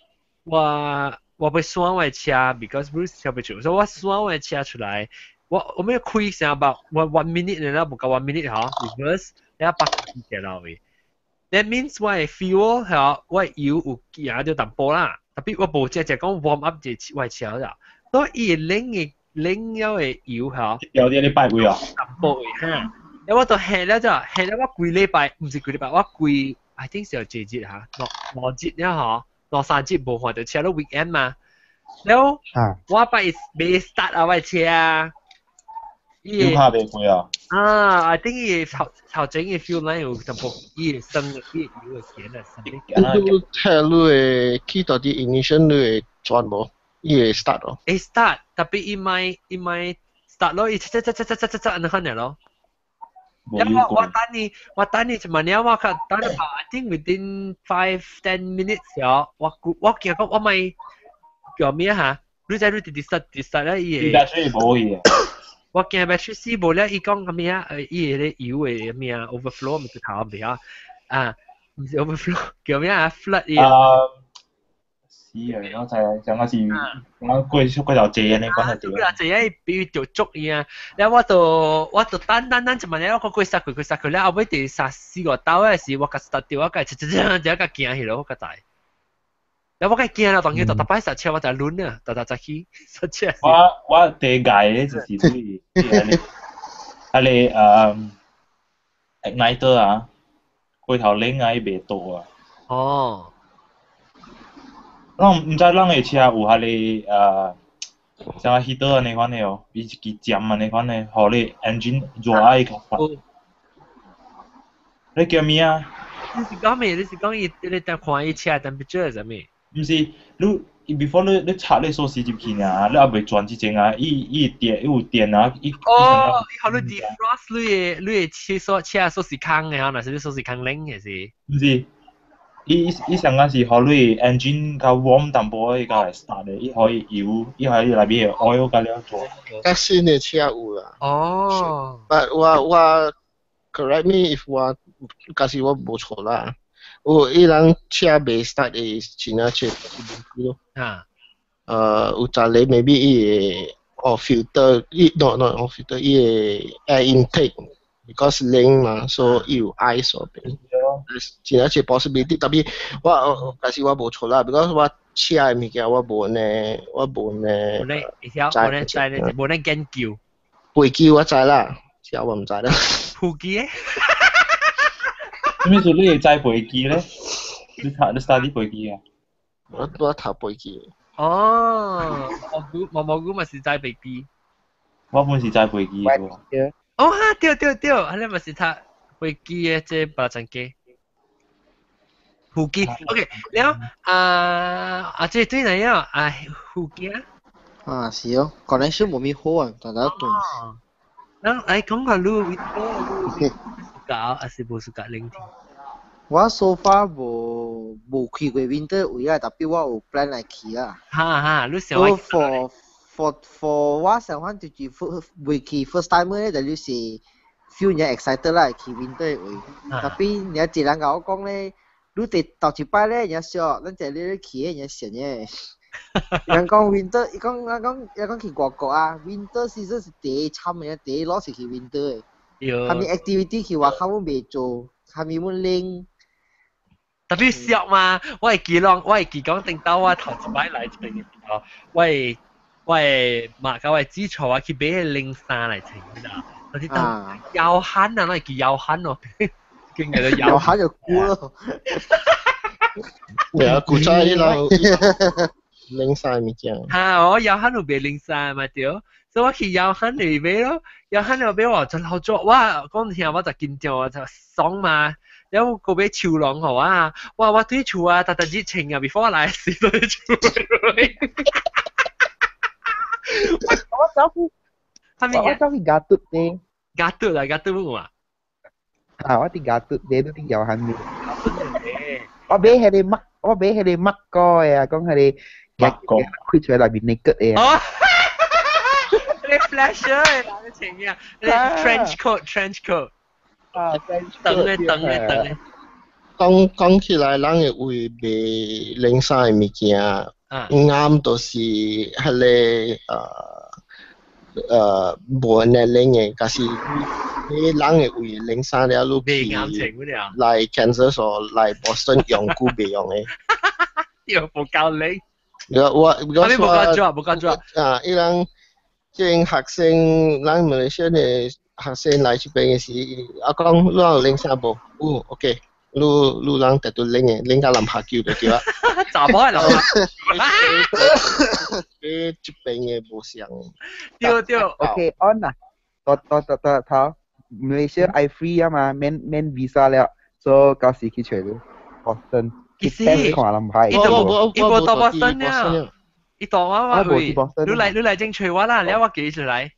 我欲閂我的車，because Bruce 車欲出，所以我閂我的車出來，我欲開成about 1 minute 了，無夠 1 minute 嗬，reverse，然後泊佇車路位。That means 我的 fuel 嗬，我的油有行著淡薄啦，特別我無只只講 warm up 這我的車啦，所以伊冷的冷了的油嗬，有啲你擺位啊，淡薄位哈。然後我就下了就下了，我規禮拜毋是規禮拜，我規 I think 是有幾日嚇，兩日了嗬，兩三日無換著車咯 weekend 嘛。然後我擺未 start 啊，我的車。油卡袂過啊！啊，I think 伊頭頭前嘅 fuel line 有淡薄伊會生伊油會甜啊。你聽你會去到啲 ignition 你會轉無？伊會 start 咯。會 start，特別伊咪 start 咯，伊切切切切切切切按呢款咯。我等你一問了，我較等你 I think within 5-10 minutes 了，我我驚講我咪叫咩嚇？你知你直直實直實咧，伊會。battery 無去啊！我驚 battery 死無了，伊講啥物啊？伊個咧油的咩啊？overflow 毋是頭袂啊？啊，毋是 overflow，叫咩啊？flood 伊。啊，是啊，我知啊，上個是我過過頭濟安尼講就對。啊，濟啊，比如就足伊啊，了我就等等等一問了，我過殺佢，過殺佢了，後尾第三四個兜的時，我共 start 掉，我共切切切，就共行去咯，我較知。了我較驚啦，當佢逐逐擺剎車，我就掄啊，逐逐就去剎車。我第個咧就是對，啊你igniter 啊，過頭冷啊，伊袂倒啊。哦。咱毋知咱的車有彼個像 heater 按呢款的哦，伊一支針按呢款的，予你 engine 熱啊伊較快。你叫咩啊？你是講咩？你是講伊你當看伊車 temperature 是啥物？毋是，你 before 你插你鎖匙入去啊，你猶未轉之前啊，伊伊電伊有電啊，伊哦，伊予你 defrost 你的車鎖車鎖匙孔的吼，若是你鎖匙孔冷的是？毋是，伊伊上個是予你 engine 較 warm 淡薄，伊才會 start 的，伊可以油，伊可以內面的 oil 較了做。較新的車有啦。哦。 But 我 correct me if 我假使我無錯啦。有伊人車袂 start 的真正車咯。啊。有一個 maybe 伊個 oil filter，伊 no no oil filter，伊個 air intake because 冷嘛，所以伊有 ice 嗰邊。真正是 possibility，特別我假使我無錯啦，because 我車的物件我無呢，我無呢。無呢，會曉，無呢知呢，無呢研究。飛機我知啦，車我毋知啦。飛機咧？啥物事你會知飛機咧？你讀你 study 飛機啊？我讀飛機。哦，蘑菇毛蘑菇嘛是知飛機。我本是知飛機的。哦哈，對對對，啊你嘛是讀飛機的這別專家。飛機，OK，了啊啊，這對哪樣啊？飛機啊？啊，是哦，connection 無咪好啊，大家斷。咱來講下你你 suka 還是無 suka 冷天？我 so far 無去過 winter 位啊，特別我有 plan 來去啊。哈哈，你想 So for 我想法就是未去 first time 咧，就是 feel 有 excited 啦，去 winter 位。特別你一人共我講咧，你第頭一擺咧，人笑，咱這裡去的人神嘅。人講 winter，伊講人講人講去外國啊，winter season 是第一慘嘅，第一攞是去 winter 的。啥物 activity 去外口阮袂做，啥物阮冷。特別笑嘛，我會記啷，我會記講頂到我頭一擺來這邊嘅時候，我會嘛甲我姊帶我去買冷衫來穿，你知道？嗰啲當腰汗啊，那會記腰汗哦，叫做腰汗就久咯。對啊，古早伊人冷衫物件。哈，我腰汗有賣冷衫嘛對，所以我去腰汗裡買咯，腰汗裡買我就老做，我講聽我就緊張，我就爽嘛。了個買樹籠予我啊，哇！我對厝啊，逐逐日穿啊，before 我來時對厝。我走去，我走去 Gatut 呢。 Gatut 啦，Gatut 有啊。啊，我佇 Gatut 呢，都佇搖漢呢。我買彼個墨，我買彼個墨膏的啊，講彼個墨膏開出來內面 naked 的啊。哦，你 flasher 的啦，你穿啊，你 trench coat，trench coat。啊，等咧等咧等咧。講講起來，人會為賣冷衫的物件，啱就是彼個無按呢冷的，假是你人會為冷衫了，你去來 Kansas 或來 Boston 用久袂用的。又無夠冷。我我我無夠熱，無夠熱。啊，伊人這學生，咱馬來西亞的學生來這邊的時，啊講你有冷衫無？有，OK。你你人特別冷的，冷到南下球就對啊。查某的南下。你這邊的無相。對對。 OK，on 啦。到到到到頭 Malaysia 愛 free 啊嘛，免免 visa 了，所以到時去揣你 Boston。其實看人牌。伊都伊無到 Boston 啊，伊當我我會，你來正揣我啦，了我記出來。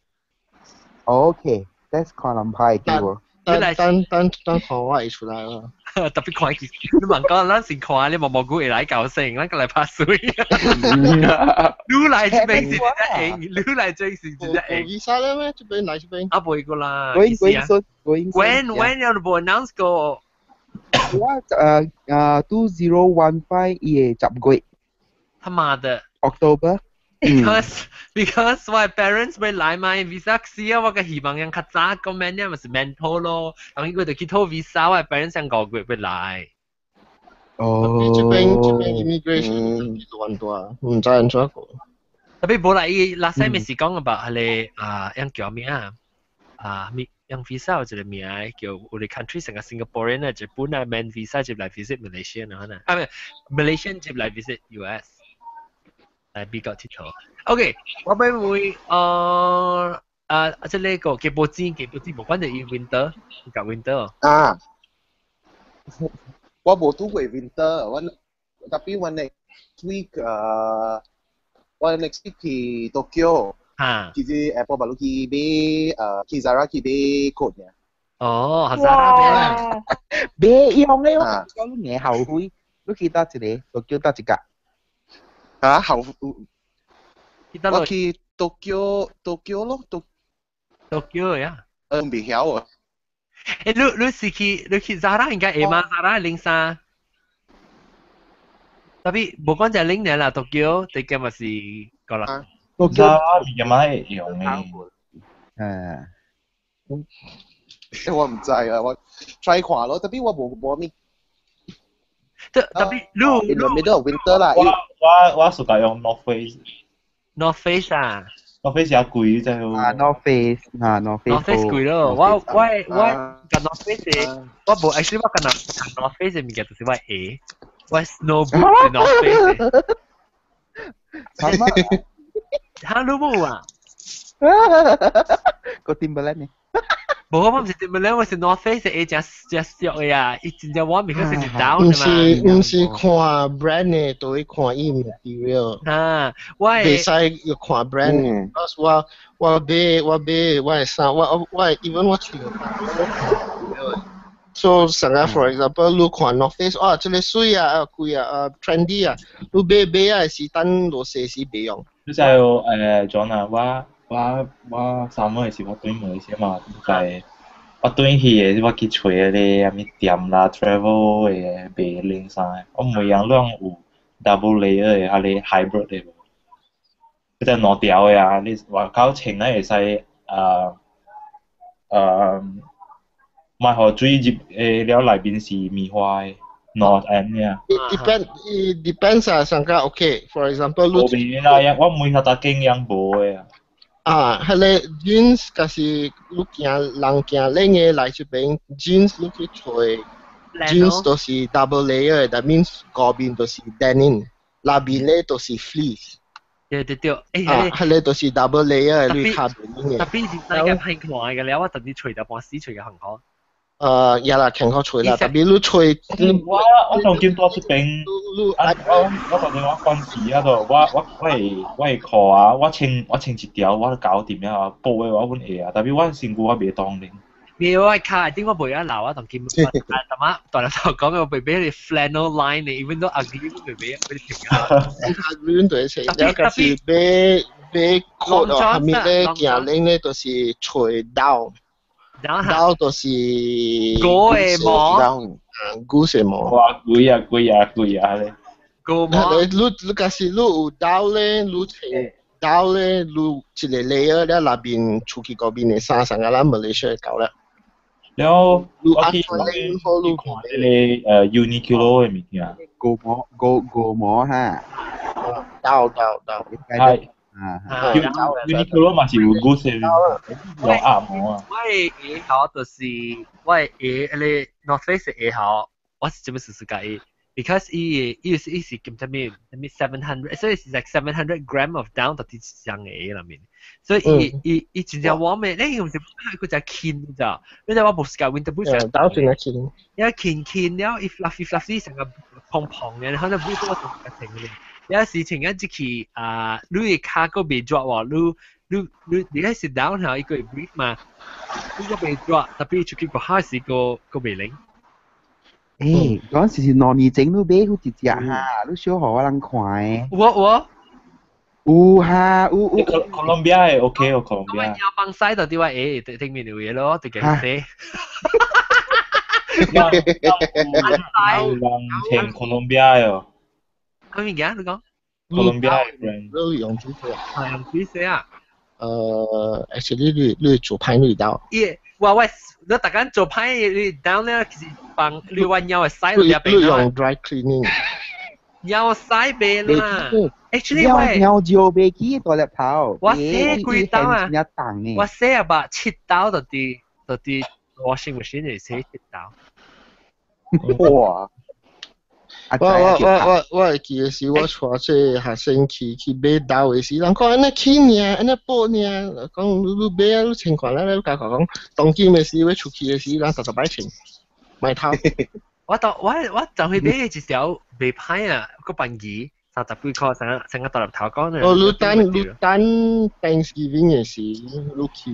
OK，that's 看人牌記無。等等等等看我會出來啦。特別看佢，你問講咱先看，你無無估會來搞成，咱過來拍水。你來這邊是真正用，你來這邊是真正用。 visa 咧咩？這邊來這邊。啊，袂過啦。 Going going soon, going soon. When 有無 announce 過？我2015伊嘅10月。他媽的！October。 Because my parents 會來買 visa 時啊，我個希望人較早講咩呢？咪是 mental 咯，然後佢就去討 visa，我 parents 想5月會來。哦。這邊 immigration 亂大，唔知按怎過。特別無啦，伊 last time 是講about 彼个啊，樣叫咩啊？啊，咪用 visa 有一個名叫有個 country 成個 Singaporean 啊，日本啊，免 visa 入來 visit Malaysia 啊，可能啊，唔係 Malaysian 入來 visit US。來比較佚佗。OK，我欲問這個基波子，基波子無關就伊 winter，甲 winter。啊，我無拄過 winter，我 tapi 我 next week 我 next week 去 Tokyo。嚇！其實 airport baru 去買去 Zara 去買 coat 嘅。哦，Zara 買。買用咧，我講你後悔，你去佗一个？Tokyo 佗一個？嚇後我去 Tokyo Tokyo 咯， Tokyo 呀。未曉啊。你是去 Zara 應該會嘛？Zara 零衫。特別無講就零年啦，Tokyo 地個嘛是個啦。 Zara 物件嘛會用嘅。嗯。我唔知啊，我 try 看咯，特別我無咩。特別你 in the middle of winter 啦。我暑假用 North Face。 North Face 啊。 North Face 也貴真係。啊，North Face 啊，North Face。 North Face 貴咯，我甲 North Face，我無 actually 我敢若 North Face 嘅物件就是我鞋，我 snow boot 是 North Face。嚇，你冇啊？個 Timberland 呢？無，我唔是 Timberland，我是 North Face 鞋，真真俗嘅啊！伊真正我咪佢是 down 唔是唔是看 brand 嘅，都會看伊 material。啊，我袂使要看 brand。我買我嘅衫，我 even 我穿。So 成日 for example，你看 North Face，哦，這個水啊，貴啊，trendy 啊，你買買啊是等落勢時袂用。你知John 啊，我三月時我轉馬來西亞嘛，在我轉去的我去揣嗰個啥物店啦，travel 的賣冷衫，我每樣攏有 double layer 的，彼个 hybrid 的無？嗰隻兩條的啊，你外口穿咧會使莫予水入誒了內面是棉花的，兩按爾。 It depends 啊，上個 OK，for example，無邊啦，我每下逐間樣無的啊。啊，彼个 jeans 就是你行人行冷的來這邊 jeans 你去揣 jeans 都是 double layer，that means 嗰邊都是 denim，那邊咧都是 fleece。對對對，啊，彼个都是 double layer，你較袂特別是大家歹看嘅了，我特別揣到半死揣嘅很好。也啦，健康揣啦，特別你揣。我當今住這邊，我當今我關時啊度，我會褲啊，我穿一條我都搞掂啊，布的我阮會啊，特別我身軀我袂當靈。未我卡，點我袂啊留啊，同見阿媽大頭講我袂買你 flannel line 呢，even though ugly 都袂買，俾你停啊。 ugly 對是，了個是買買 coat 哦，下面咧行冷咧就是揣 down。 down 就是狗的毛，狗的毛。哇，貴啊貴啊貴啊咧！狗毛。你假是你有 down 咧，你穿 down 咧，你一個 layer 咧，內邊出去嗰邊的衫，上個咱馬來西亞夠啦。然後我去你看這個Uniqlo 的物件。狗毛狗狗毛哈。 down down down。係。啊，Uniqlo 嘛是有 goose 的，有鴨毛啊。我的鞋號就是我的鞋，彼个 North Face 的鞋號，我是這麼試試佮伊， Because 伊伊是伊是咁啥物啥物 700，所以是 like 700 gram of down 到啲上嘅裏面，所以伊伊伊真正 warm 嘅，你用是佢就輕咋，你知我無時間 winter boots 打算係輕，一輕輕了，伊 fluffy fluffy 成個蓬蓬嘅，可能 boot 我就成嘅。有時情一去啊，你嘅跤閣袂熱喎，你你你你喺 sit down 下，伊個會 breathe 嘛，你個袂熱，特別出去個下時個個袂冷。誒，嗰陣時是2年前你買好一隻哈，你小予我人看的。有有。有哈，有有。哥倫比亞的 OK 哦，哥倫比亞。我幫西就啲話誒，頂面有嘢咯，就幾死。有人穿哥倫比亞的哦。咩物件？你講？哥倫比亞的 brand。你用水洗啊？係用水洗啊？actually 你你做歹你到。耶！我我你逐工做歹你 down 咧，其實幫你揾尿會洗你你用 dry cleaning。尿洗袂啦。Actually 我尿尿袂起大粒頭。我洗幾刀啊？我洗啊吧，7刀就佇 washing machine 裡洗7刀。哇！我我我我我會記得時，我帶這學生去去買豆的時，人講按呢起爾，按呢薄爾，講你你買啊，你穿看咧，你共講，當今的時欲出去的時，人十十擺穿，莫偷。我當我我就去買一條袂歹啊，個便宜30幾塊，成成個大粒頭講。哦，你等你等 Thanksgiving 的時，你去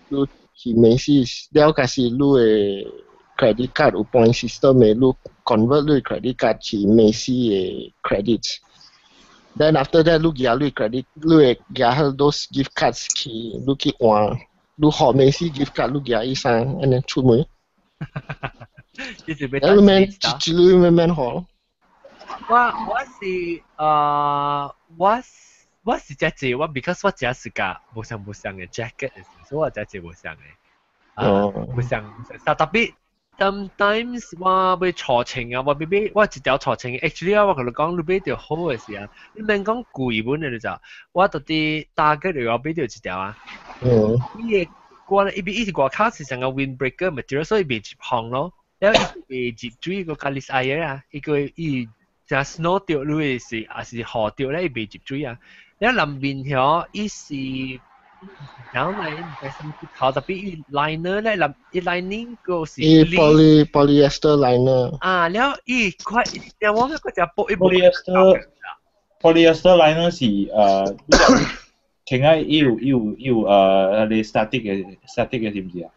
你去 Macy's，了假是你的 credit card 有 point system 的，你 convert 你 credit card 去 Macy 的 credits。Then after that，你舉你 credit，你會舉 those gift cards 去，你去換，你學 Macy gift card，你舉伊衫，按呢出門。你是你免，一你免免學。我我是我我是只隻我 because 我只是個無相無相的 jacket，所以我只隻無相的。哦。無相，但特別。Sometimes 我欲錯穿啊，我欲買我一條錯穿。Actually 啊，我共你講，你買著好的時啊，你免講貴本的你知，我到佇 Target 我買著一條啊。伊的我伊伊是外口是成個 windbreaker material，所以袂入風咯。了伊袂入水個加你愛啊，伊個伊成 snow 著你的是抑是雨著咧，伊袂入水啊。了內面遐伊是。然後咧，唔知什麼頭，特別伊 liner 咧，內伊 lining 個是伊 poly polyester liner。啊，了伊塊，我嗰隻布伊 polyester polyester liner 是聽下伊有伊有伊有你 static 的 static 的是毋是啊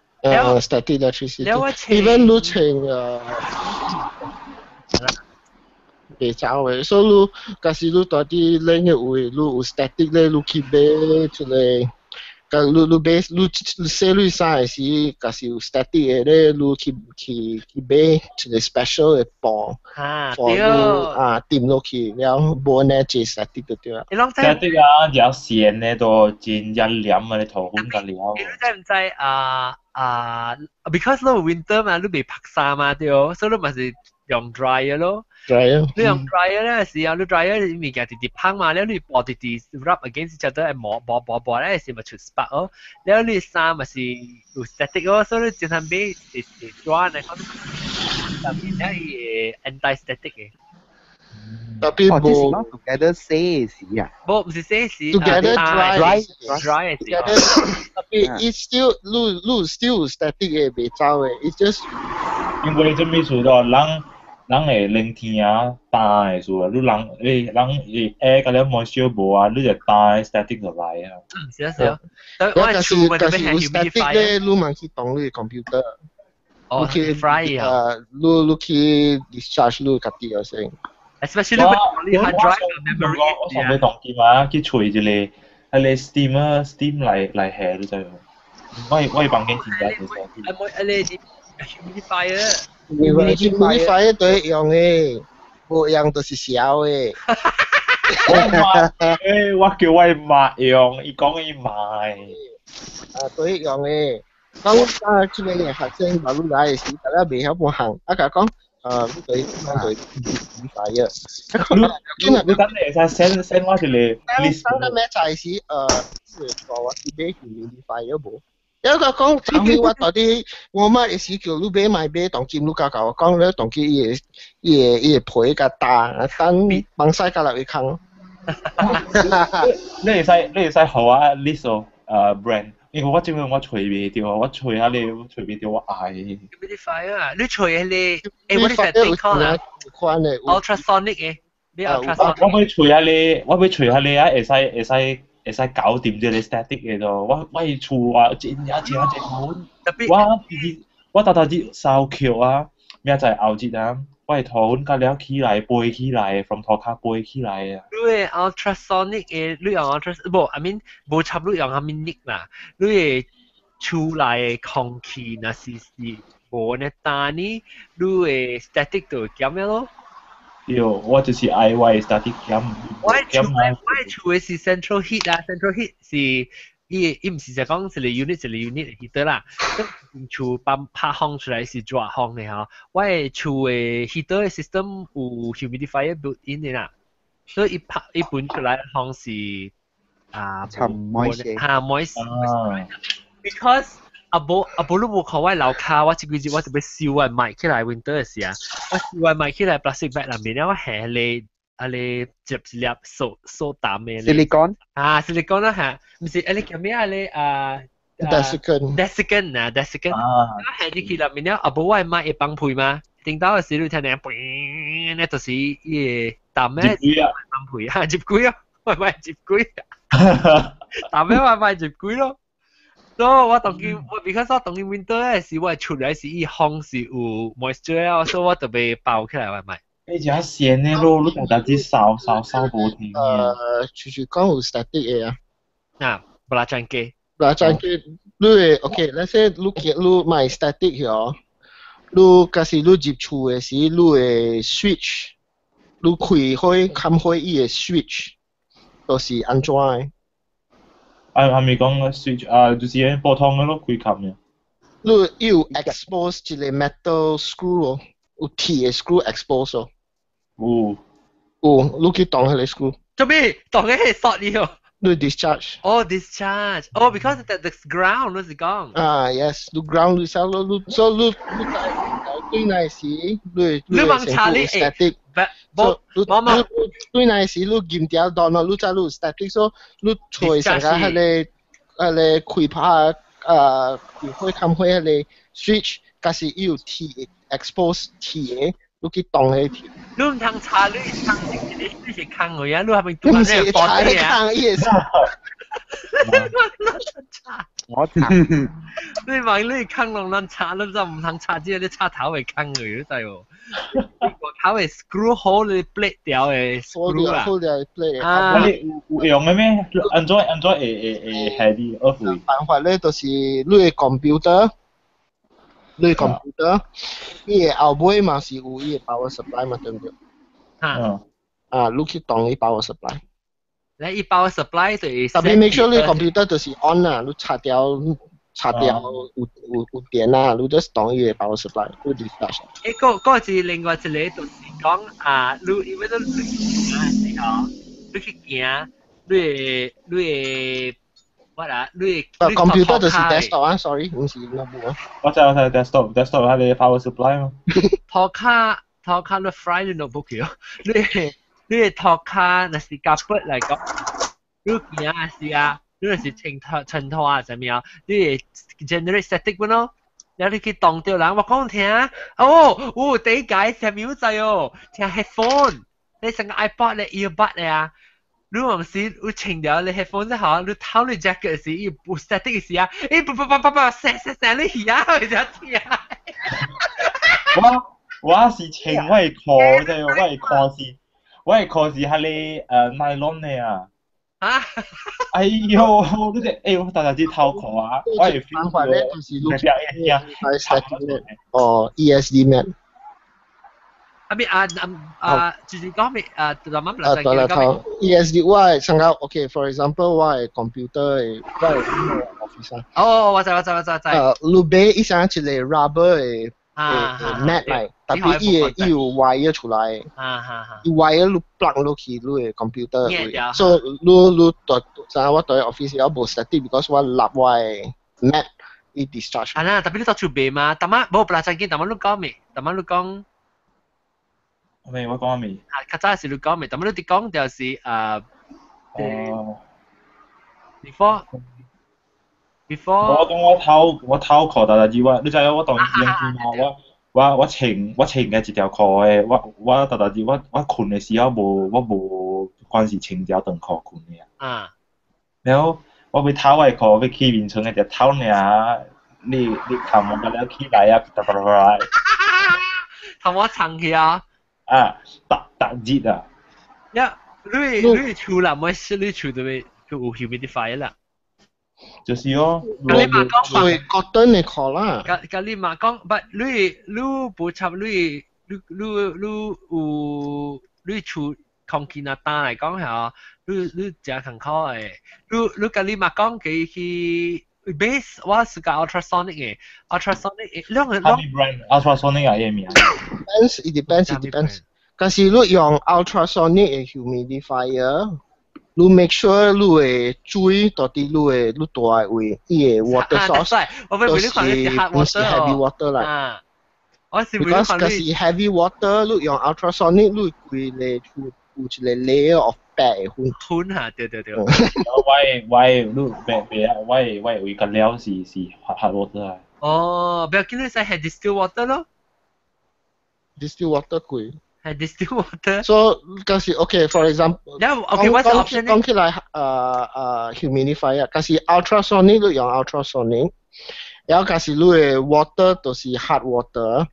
？static electricity。Even 你穿袂走的，所以你假使你蹛佇冷的位，你有 static 咧，你去買一个。甲你你買你洗你衫的時，假使有 static 的咧，你去去去買一個 special 的布，對啊，掂落去了，無呢這 static 就對啦。 static 啊，有線的都真正黏啊，你塗粉就了。你知毋知啊啊？Because 你 winter 嘛，你袂曝衫嘛對，所以你嘛是用 dryer 咯。 dryer。你用 dryer 咧時候，你 dryer 物件直直香嘛，了你布直直 rub against each other 會磨磨磨磨咧時咪出 spark 咯。了你衫嘛是有 static 咯，所以你經常買是是抓嚟講，特別咧伊會 anti-static 嘅。特別哦，這是講 together 洗時啊？無，毋是洗時，together dry dry 時。特別 it still 你你 still static 嘅袂走的，it just 因為這物事咯，人人會冷天啊，凍的時啊，你人人會下個了 moisture 無啊，你就凍 static 就來啊。嗯，是啊是啊。我假是假是有 static 咧，你嘛去動你 computer。哦，去 fry 啊！你你去 discharge 你家己啊先。 Especially 你 hard drive memory。我上尾當機嘛，去揣一個彼個 steamer steam 來來下，你知無？我我房間真正就是。啊，冇啊，你 humidifier。 humidifier 對用的，無用就是痟的。我媽，我叫我媽用，伊講伊買。啊，對用的。講啊，這個學生馬路來的時，大家袂曉半項，啊，共講，你對對 humidifier。你你等你會使 send send 我一個 list。當當咩在時，是我去買 humidifier 無？有個講，昨暝我到底我媽會時叫你買買買，當今你教教我講咧，當今伊個伊個伊個皮較大，等幫曬較落去空。你會使予我 list 哦，brand，因為我這邊我揣袂著，我揣下你，我揣袂著我愛。 Humidifier 啊，你揣迄個，我你係點講啊款的？Ultrasonic 嘅，你 ultrasonic。我欲揣下你，我欲揣下你啊，會使搞掂這個 static 嘅咯。我的厝啊，真正真正好。我我頭頭日燒橋啊，明仔後日啊，我的塗粉甲了起來，飛起來，from 塗跤飛起來啊。你的 ultrasonic 嘅，你用 ultra 無，I mean 無插你用啥物力啦，你的厝內的空氣若是無呢單呢，你的 static 就會減了咯。對，我就是愛我的 static 減。我的厝的是 central heat 啊，central heat 是伊毋是就講一個 unit 一個 unit heater 啦，厝放拍風出來是熱風的吼。我的厝的 heater 的 system 有 humidifier built in 的啦，所以伊拍伊噴出來的風是啊，沉 moist 哈 moist。Because 啊無啊無你無看我樓跤，我這幾日我特別收我買起來 winter 的時啊，我收我買起來 plastic bag 內面，我下咧啊咧接一粒塑塑淡的。 Silicone 啊，silicone 啦嚇，毋是啊你叫咩啊咧啊 Desiccant desiccant 啊 desiccant，我下入去內面了，啊無我的麥會放屁嗎？頂到的時你聽聽，砰，那就是伊個淡的放屁啊，入鬼啊，我麥入鬼，淡的我麥入鬼咯。所以我當今我 because 我當今 winter 的時，我出來是伊風是有 moisture 啊，所以我特別包起來我麥。你真鮮的咯，你大大只掃掃掃無停。就是講有 static 的啊。啊，無啦專機。無啦專機，你會 OK，let's say 你見你買 static 哦，你假使你入厝的時，你會 switch，你開火冚火伊的 switch，都是按怎的？啊，係咪講 switch 啊？就是普通的咯，開冚嘅。你有 expose 一個 metal screw 哦，有鐵的 screw expose 哦。有。有，你去動彼個 screw。做咩？動彼個 short 你哦？你 discharge。哦，discharge。哦，because the ground 你是講。啊，yes，你 ground 你收你所以你你在對那時，你你望查你 static。無無無，對那時你撳掉斷咯，你知你 static，所以你揣上個彼個彼個開拍啊，開火冚火彼個 switch，假是伊有鐵 expose 鐵的，你去動彼個鐵。你毋通查你空你你是空的啊？你係咪拄唔是查你空，伊是。我查。你問你空攏咱查，你就毋通插這個，你插頭會空的，你知無？我頭會 screw 好你 plate 掉的 screw 啦。好掉 plate。啊，你有用的咩？按怎按怎會會會害你惡會？辦法咧，就是你的 computer，你的 computer，伊的後尾嘛是有伊的 power supply 嘛，對毋對？啊。啊，你去動伊 power supply。你伊 power supply 就是。特別 make sure 你 computer 就是 on 啦，你插掉插掉有電啊，你 just 動伊的 power supply，你 discharge。嗰嗰是另外一個，就是講啊，你因為你去行的時候，你去行，你會我啊，你會。 computer 就是 desktop 啊，sorry，毋是 notebook 啊。我知我知 desktop desktop 係你 power supply 嘛。塗跤塗跤你 fry 你 notebook 去，你塗跤若是 carpet 來講，你行的時啊，你若是清拖清拖啊，啥物啊，你會 generate static 本咯。然後你去動著人，我講聽，哦，哦，第一解啥物知哦，聽 headphone，你成個 iPod 咧 earbud 咧啊，你毋是有穿掉你 headphone 之後，你偷你 jacket 時，伊有 static 時啊，伊叭叭叭叭叭，聲聲聲你耳啊，就聽。我是穿我的褲，即係我的褲是彼個nylon 的啊。啊！哎呦，你這我大大隻頭褲啊，我會辦法咧，就是你哦，ESD mat。啊咪啊啊，就是講咪啊，大媽啊，對啦，頭 ESD 我係參加，OK，for example 我係 computer 的，我係 office 啊。哦，我知我知我知我知。你買伊啥一個 rubber 的 mat 來，特別伊會伊有 wire 出來，伊 wire 你 plug 落去你的 computer 位，所以你你佇知我佇 office 也無 static because 我立我的 mat。伊 discharge。啊啦，特別你到厝賣嘛，逐晚無不啦，真緊，逐晚你講未？逐晚你講。未，我講未。啊，較早時你講未？逐晚你佇講就是哦。 Before。我講我偷褲，但係我，你知影我當時用我我穿嘅一條褲的，我逐逐日我睏的時候無我無關是穿條長褲睏的啊。然後我欲偷我的褲，欲去眠床的就偷爾，你看我個了起來啊，噠噠噠。頭我藏去啊！啊，逐逐日啊！呀，你厝啦，冇是你厝對面有 humidifier 啦。就是哦，你嘛講對 cotton 的褲啦。甲甲你嘛講，不，你無插你你你你有你厝空氣若焦來講嚇，你誠艱苦的。你甲你嘛講佢去 base，我是個 ultrasonic 的，ultrasonic 兩個兩。brand ultrasonic 啊，伊名。 Depends, it depends, it depends。但是你用 ultrasonic 的 humidifier。你 make sure 你的水到底你的你住的位，伊的 water source 都是毋是 heavy water 啦。我是 because 若是 heavy water，你用 ultrasonic，你規個有有一個 layer of 白的粉。粉哈，對對對。我你別別啊，我位個料是 hard water 啊。哦，不要緊，你使係 distilled water 咯。 Distilled water 貴。係 distilled water。 So，就是 OK，for example， OK，what's the option？講起來，humidifier，若是 ultrasonic 你用 ultrasonic，然後若是你的 water 就是 hard water，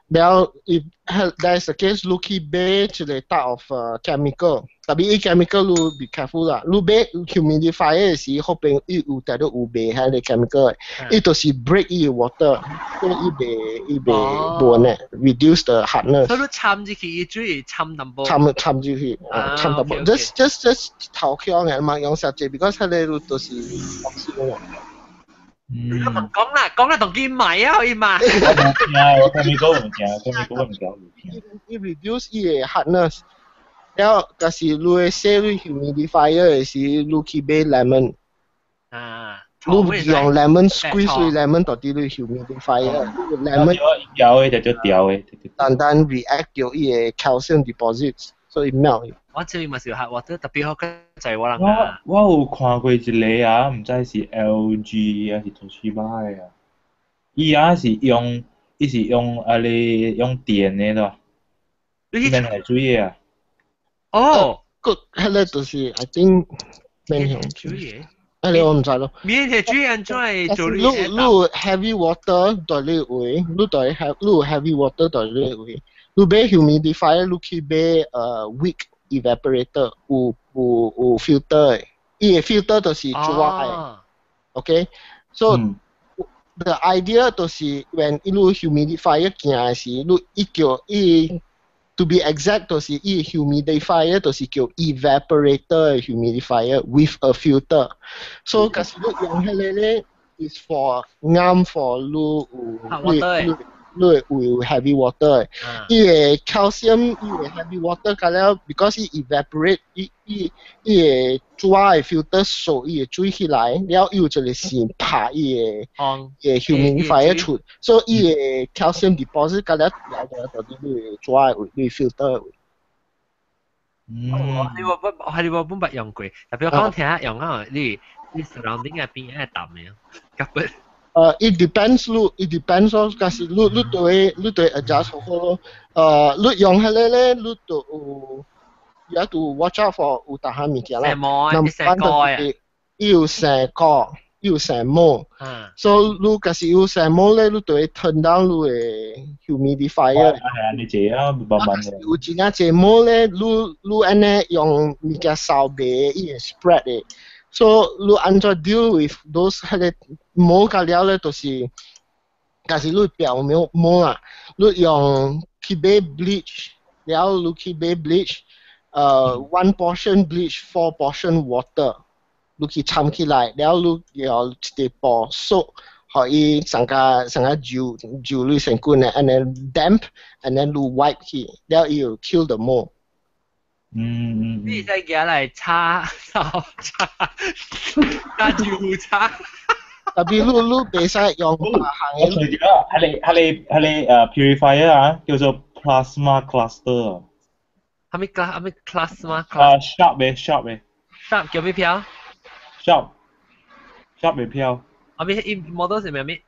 然後 if there is a case 你去買一個 type of chemical，特別伊 chemical 你 be careful 啦，你買 humidifier 時，後邊伊有帶到有賣彼個 chemical，伊就是 break 伊 water，所以伊袂無呢，reduce the hardness。所以你摻入去，伊水摻淡薄。摻摻入去，啊，摻淡薄，just just just 頭殼嘅嘛，用實際，because 彼個都是東西嘛。你問講啦，講啦，同佢買啊，可以嘛？我無聽，我 chemical 唔聽，chemical 唔聽，唔聽。伊 reduce 伊個 hardness，了後若是你的洗你 humidifier 的時，你去買 lemon。你用 lemon squeeze 你 lemon 到底你 humidifier，lemon 調的就調的。單單 react 到伊個 calcium deposits，所以 melt。我這邊嘛是 hard water，特別好個在我人啊。我有看過一個啊，毋知是 LG 還是 Toshiba 的啊。伊啊是用，伊是用啊咧用電的咯。免下水的啊。哦。個彼個就是 I think 免用水的。彼個我毋知咯。免下水按怎會做你？你 heavy water 對你位，你對 have 你 heavy water 對你位。你買 humidifier，你去買weak evaporator，有 filter 的，伊個 filter 就是紙的。OK，so the idea 就是 when 伊你 humidifier 行的時，你伊叫伊 to be exact 就是伊 humidifier 就是叫 evaporator humidifier with a filter。So 假使你用彼個咧，is for 啱 for 你有你你有 heavy water，伊個 calcium 伊個 heavy water 甲了，because 伊 evaporate 伊伊伊個紙的 filter 掃伊個水起來，了伊有一個線拍伊個伊個 humidifier 出，所以伊個 calcium deposit 甲了了了到底你個紙的位，你 filter 位。嗯，你我不，係你我本捌用過，特別我講聽用啊，你 surrounding 嘅邊係淡嘅，根本。It depends 你，it depends 咯，假是你對 adjust 好好咯。你用彼個咧，你就有，you have to watch out for 有逐項物件啦。生毛啊，生膏啊。伊有生膏，伊有生毛。所以你假是有生毛咧，你就會 turn down 你的 humidifier。係啊，你這啊，慢慢嘅。有真正濟毛咧，你按呢用物件掃袂，伊會 spread 的。So 你按怎 deal with those 彼個毛甲了咧，就是，假是你表毛毛啊，你用去買 bleach，了你去買 bleach，one portion bleach four portion water，你去摻起來，了你用一個布掃，予伊成個成個揉揉你身軀呢，and then damp，and then 你 wipe 去，了伊有 kill the mold。你使寄來擦擦擦，加油擦。特別你袂使用別項我隨住啦，係你 purifier 啊，叫做 plasma cluster。係咪 class 係咪 class 嗎？啊，Sharp 嘅 Sharp 嘅。 Sharp 叫咩票？Sharp 嘅票。係咪伊 model 是咩咩？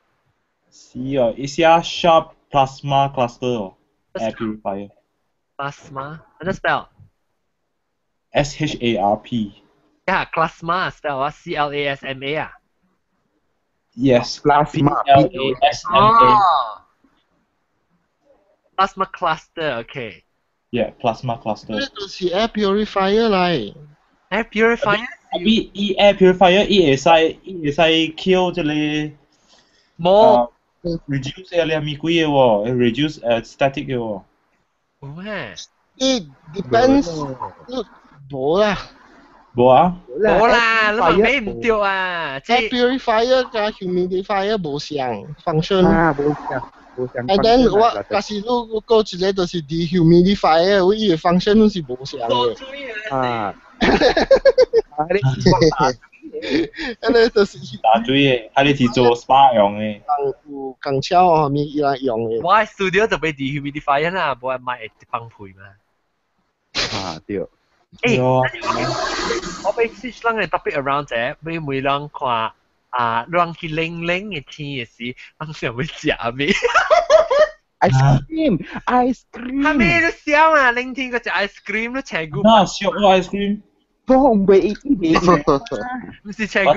是哦，伊寫 Sharp plasma cluster 哦，air purifier。 Plasma，點 spell？ SHARP。呀，plasma spell 啊，CLASMA 啊。 Yes, plasma. PLASMA。 Plasma cluster, okay. Yeah, plasma cluster. 呢就是 air purifier 嚟。 Air purifier？比伊 air purifier 伊會使 kill 這個冇 reduce 你係咪鬼嘅喎？reduce static 嘅喎。咩？ It depends，冇啦。冇啊？冇啦，你話俾唔對啊！ Air purifier 加 humidifier 無相 function。啊，無相，無相。 And then 我，假使你講一個就是 dehumidifier，我伊個 function 攏是無相嘅。啊。啊，你安尼就是打水嘅，啊你是做 SPA 用嘅。有共巧哦，咪伊來用嘅。我 studio 就俾 dehumidifier 啦，無愛買會放屁嘛。啊，對。誒，我俾 switch 人嘅 topic around 者，俾每人看啊，人去冷冷嘅天嘅時，人想欲食咩？Ice cream，ice cream。係咩都想啊？冷天個食 ice cream 都請古。那燒 ice cream。我唔會一年。唔是請古，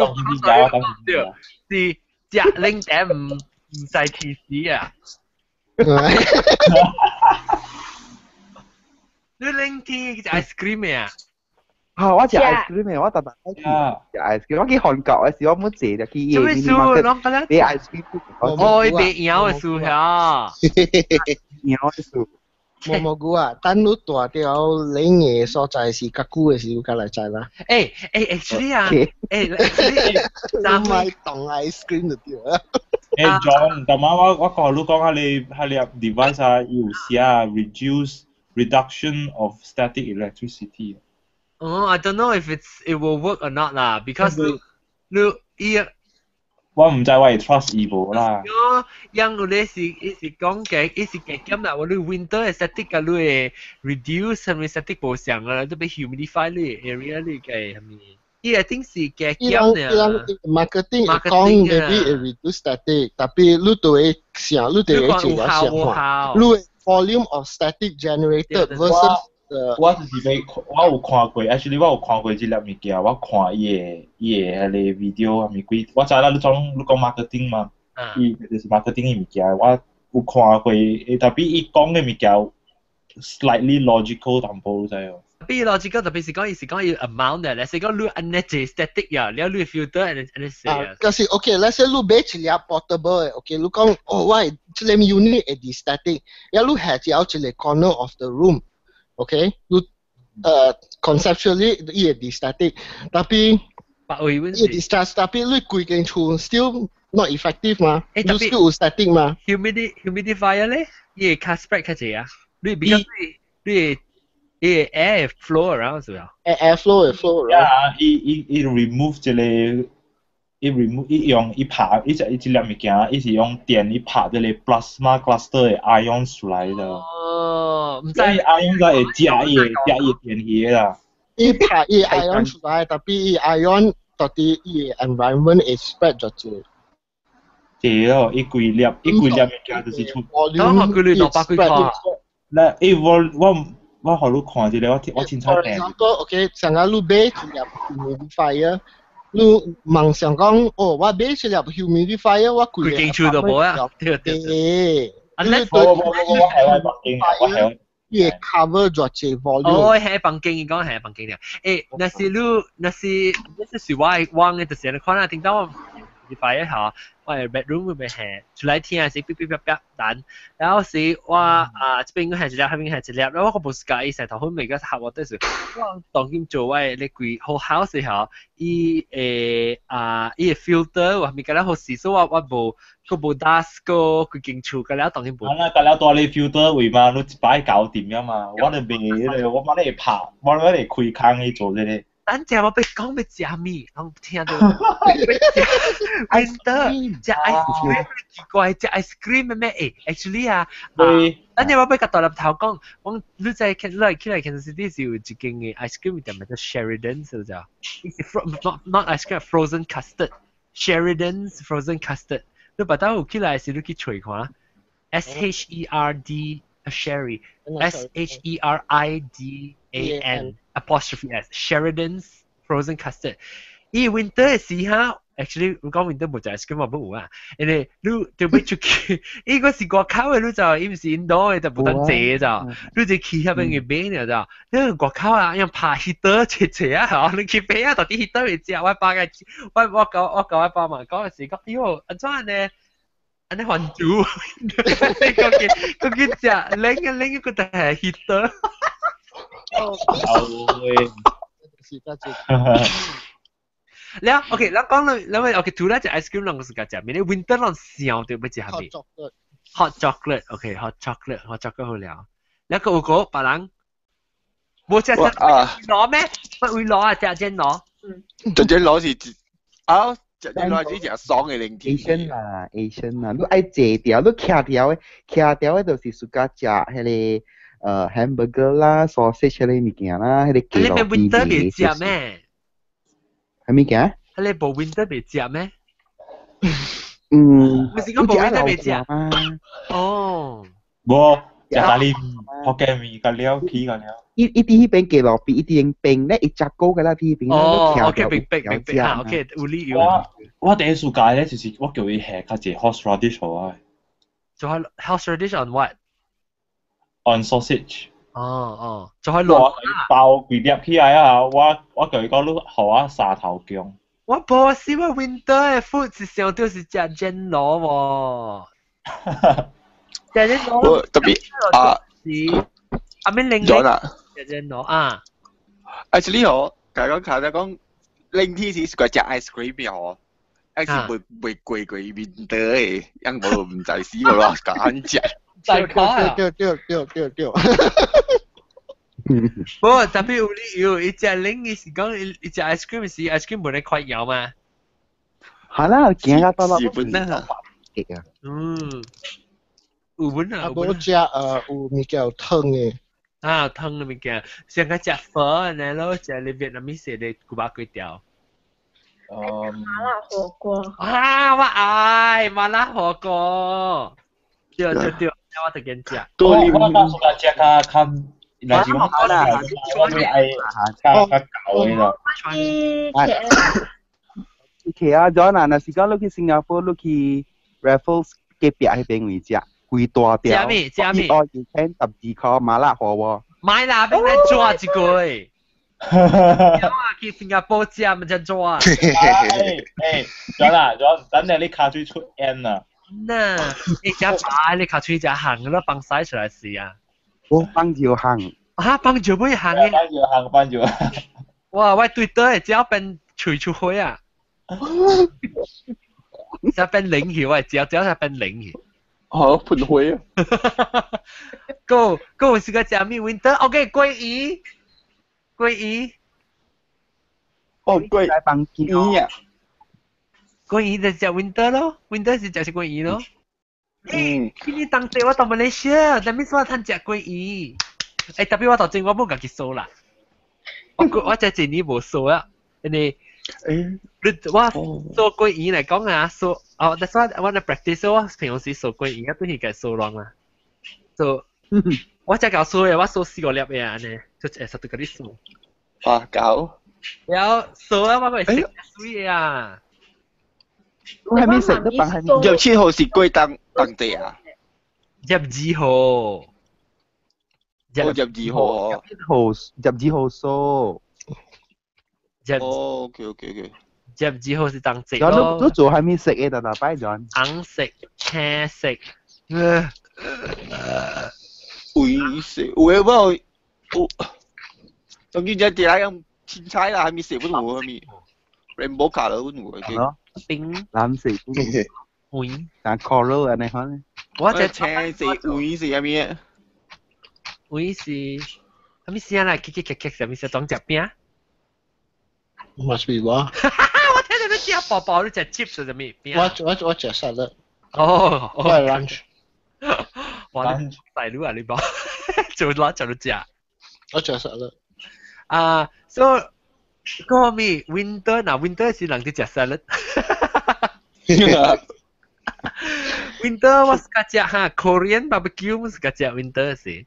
對，是食冷點唔使提示啊。你冷天食 ice cream 啊？啊！我食 ice cream 嘅，我特特去食 ice cream。我去韓國嘅時，我冇坐就去做咩事？攏覺得買 ice cream。哦，伊白搖嘅樹嚇。搖嘅樹。無蘑菇啊！等你大條冷嘅所在是較久嘅時，才來知啦。誒，actually 啊，誒，actually，咱買凍 ice cream 就對啦。誒，John，但係我講你講下你下你 device 啊，有寫 reduction of static electricity。哦，I don't know if it will work or not 啦，because 你伊我唔知我會 trust 伊無啦。我因為你是伊是講嘅，伊是加減啦，我你 winter 嘅 static 甲你會 reduce 係咪 static 無相啊，都被 humidify 你 area 你嘅係咪？伊一定是加減呢。marketing 講 maybe 會 reduce static，特別你對會想，你對會做個想法，你 volume of static generated versus 我就是欲，我有看過，actually 我有看過這粒物件，我看伊的彼个 video 啊物鬼，我知啦，你講 marketing 嘛，伊就是 marketing 的物件，我有看過，特別伊講的物件 slightly logical 淡薄，你知無？比 logical 特別是講伊是講伊 amount 嘅，你是講你按呢隻 static 呀，你你 filter 按呢按呢寫啊。可是 OK，let's say 你買一粒 portable 嘅，OK，你講哦，我這個 unit 會 static，也你下只一個 corner of the room。OK，你conceptually 伊會 static，特別伊會 static，特別你規間厝 still not effective 嘛，你 still 有 static 嘛？Humidifier 咧，伊會較 spread 較濟啊，你比較你伊 air flow around 是啊？air flow 會 flow around。啊，伊 remove 這個，伊 remove 伊用伊拍伊隻伊這粒物件，伊是用電伊拍這個 plasma cluster 的 ion 出來的。哦，毋知 ion 才會食伊電去啦。伊拍伊 ion 出來，特別伊 ion 到底伊 environment 會 spread 咗住。對咯，伊規粒物件就是出。當我幾200幾塊。那伊我予你看一下，我凊彩 For example，OK，上個你買一粒 humidifier，你夢想講，哦，我買一粒 humidifier，我規間厝都無啊，對對。對。啊，你我係我房間，我係伊會 cover 咗這 volume。哦，係房間，伊講係房間了。誒，若是我往嘅，就是你看啦，聽到我 humidifier 嚇，我 bedroom 會係出來聽是嗶嗶啪啪彈，然後是我啊這邊係一粒，那邊係一粒，然後我無是佮意石頭粉每個合我就是，我當今做我的你規好 house 時候，伊會啊伊會 filter 我咪佮了好時，所以我無佢無 dust 個規間厝佮了當今無。啊，那佮了大你 filter 位嘛，你一擺搞掂了嘛，我就袂咧，我媽咧會拍，我咧會開空去做這個。等陣我被講要食物，我聽到 winter 食 ice cream 奇怪，食 ice cream 咩？誒，actually 啊，等陣我被個大粒頭講，講你在你來起來 Kansas City 是有一間嘅 ice cream 店，叫 Sheridan's 就，是 not ice cream frozen custard，Sheridan's frozen custard。你把它有起來是你去揣看，S H E R D Sherry S H E R I D A N apostrophe S Sheridan's frozen custard。伊 winter 嘅時哈，actually 我講 winter 無食 ice cream 嘛不有啊，因為你就欲出去，伊個是外口嘅，你就伊毋是 indoor 嘅，就無當坐就，你就去遐邊去買了就，你外口啊，用拍 heater 切切啊，嗬，你去買啊，到底 heater 會食，我爸嘅，我我教我教我爸嘛講嘅是講，喲，按怎呢？按呢還住，個去個去食，冷嘅冷個就係 heater。哦，喂，是得只。了，OK，咱講了，咱咪 OK，除了食 ice cream，咱個是食咩？你 winter 咱想著欲食啥物？Hot chocolate，OK，hot chocolate，hot chocolate 好了。了個有個別人，無食食攞咩？不會攞啊，食煎攞。嗯。食煎攞是啊，食煎攞是食爽的零食。Asian 啦，Asian 啦，你愛坐條，你徛條的，徛條的就是 suka 食彼個hamburger 啦，sausage 彼個物件啦，彼個雞肉。你 winter 袂食咩？係物件？你無 winter 袂食咩？嗯，唔是講無 winter 袂食哦。無，食咖喱福建麵個了，起個了。伊伊佇彼邊街路邊，伊佇用冰咧，伊食過個啦，佇彼邊哦，OK，明白明白啊，OK，有理由。我我第一次介咧，就是我叫伊下較濟 horseradish 予我。做開 horseradish on what？ On sausage。哦哦，做開落包規粒起來啊！我我叫伊講，你予我沙頭薑。我無是我 winter 的 food 是想著是食煎爐喎。食煎爐。特別啊，是阿咩零咗啦。食煎爐啊。 Actually 我，講講頭先講，冷天時是個食 ice cream 嘅嗬，還是袂袂貴過 winter 的，因無毋知死無咯，敢食。對對對對對對。不過特別有理由，伊食冷的是講伊食 ice cream 是 ice cream 無咧快搖嘛。係啦，行到到日本啊。嗯，有本啊。啊，無食有物件有湯的。啊，湯的物件，像個食粉按呢咯，食你越南米食的古巴粿條。麻辣火鍋。啊，我愛麻辣火鍋。對對對，我特緊食。我我較喜歡食較較，若是講我會愛較較厚的啦。 OK 啊，John 啊，若是講你去新加坡，你去 Raffles 隔壁彼邊位食，規大條。食咩？食咩？哦，一千12塊麻辣火鍋。買啦，俾你抓一個。啊，去新加坡食咪真抓。誒誒，John 啊，John，等下你跤喙出煙啊！嗱，你食擺，你跤喙食行咯，放屎出來試啊！我放尿行。啊，放尿會行嘅。放尿行，放尿行。哇，我對對，只要變喙出血啊！只變冷氣，我只要只要變冷氣。好噴血啊！Go go 是個食咩 winter？OK，鮭魚，鮭魚。哦，鮭魚啊！鮭魚就食 winter 咯，winter 是食是鮭魚咯。嗯，今年當地我到馬來西亞，但係我趁食鮭魚。誒，特別我頭先我無家己掃啦，我我這一年無掃啊，因為誒，你我掃鮭魚來講啊，掃哦，that's why 我咧 practice 我平常時掃鮭魚啊，都係計掃亂啦。掃我只搞掃嘅，我掃四個粒嘅按呢，就會實對佮你掃。哇，搞！然後掃啊，我會食水啊。你還沒食都放喺27號是幾當當地啊？22號。哦，22號哦。號22號掃。哦，OK OK OK。 22號是當節咯。你做還沒食嘅，大大擺咗。紅色、青色。黃色，有的無？有。總之這啲來講凊彩啦，還沒食不有啥物。Rainbow colour 有嘅。冰。藍色。黃。但 coral 按呢款。我這青色、黃是啥物？黃是啥物聲啦？結結結結啥物聲？裝食餅。Must be 我。我聽到你食飽飽，你食 chips 做咩？我食沙律。哦，我係 lunch。哇！你細路啊，你講做 lunch 就食。我食沙律。啊，所以個咩 winter 嗱 winter 是人哋食 salad。Winter 我 suka 食哈 Korean barbecue 我 suka 食 winter 是。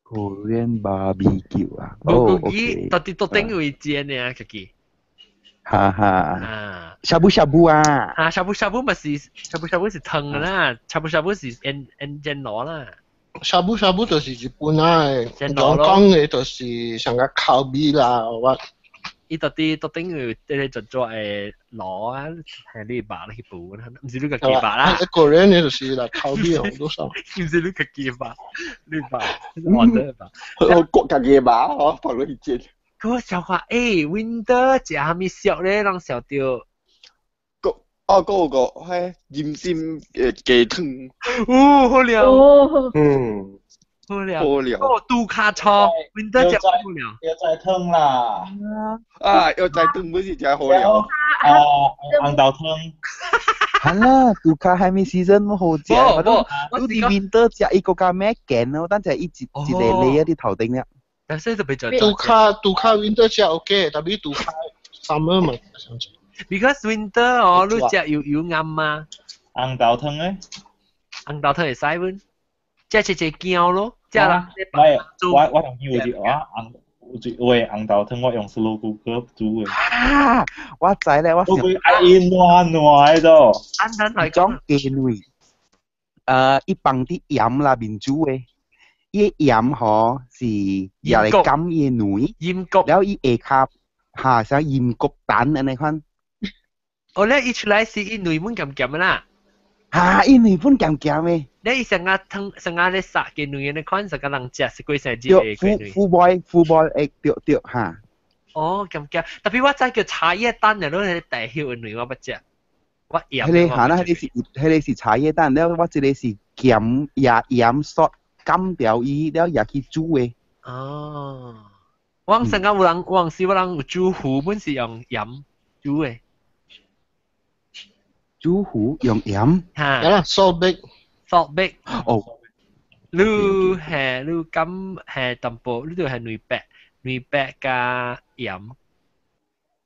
Korean barbecue 啊，哦，OK。到底到頂位煎的啊，自己。哈哈。啊。 Shabu shabu 啊。啊，shabu shabu 咪是 shabu shabu 是湯啦，shabu shabu 是煎煎煎爐啦。 Shabu shabu 就是日本啊，講講嘅就是上個烤味啦，我。伊到底到頂有這個做做誒爐啊，係你爸去補，唔是你個雞巴啦。個人嘅就是來烤味好多數。唔是你個雞巴，你爸，我的吧。我國家嘅吧，我放落去煎。佢笑話誒，winter 食蝦米燒咧，人燒到。個哦，嗰個係鹽酸誒雞湯。哦，好料。嗯。好料。好料。哦，杜卡草，winter 食好料。藥材湯啦。啊，藥材湯本是真好料。啊，紅豆湯。係啦，杜卡係咪 season 好食？我都啲 winter 食一個加咩勁咯，等陣一一個你一啲頭頂啦。但是就比較杜卡杜卡 winter 食 OK，但係杜卡 summer 嘛想食。 Because winter 哦，你食又油暗嘛。紅豆湯咧？紅豆湯會使阮，食一隻姜咯，食啦。唔係，我同佢有一我紅有一紅豆湯，我用 slow cooker 煮嘅。啊！我知咧，我想。愛軟軟的都。簡單來講，雞卵，伊放啲鹽啦面煮的，伊鹽吼是也來減伊的卵，鹽焗，了伊下跤嚇像鹽焗蛋按呢款。哦，咧伊出來是伊卵本鹹鹹啦。嚇！伊卵本鹹鹹的。你伊成日湯成日咧殺雞卵的款，成個人食是幾成隻的雞卵。富 boy 富 boy 會對對嚇。哦，鹹鹹，特別我知叫茶葉蛋的，攏係大葉的卵，我不食。我鹽。彼個嚇啦，彼個是茶葉蛋，了我這個是鹹也鹽索減掉伊，了也去煮的。哦，我成日有人，我時我人有煮糊，本是用鹽煮的。煮糊用鹽？嚇。係啦，salt bake。 Salt bake。哦。你係你咁係淡薄，你就係卵白，卵白加鹽，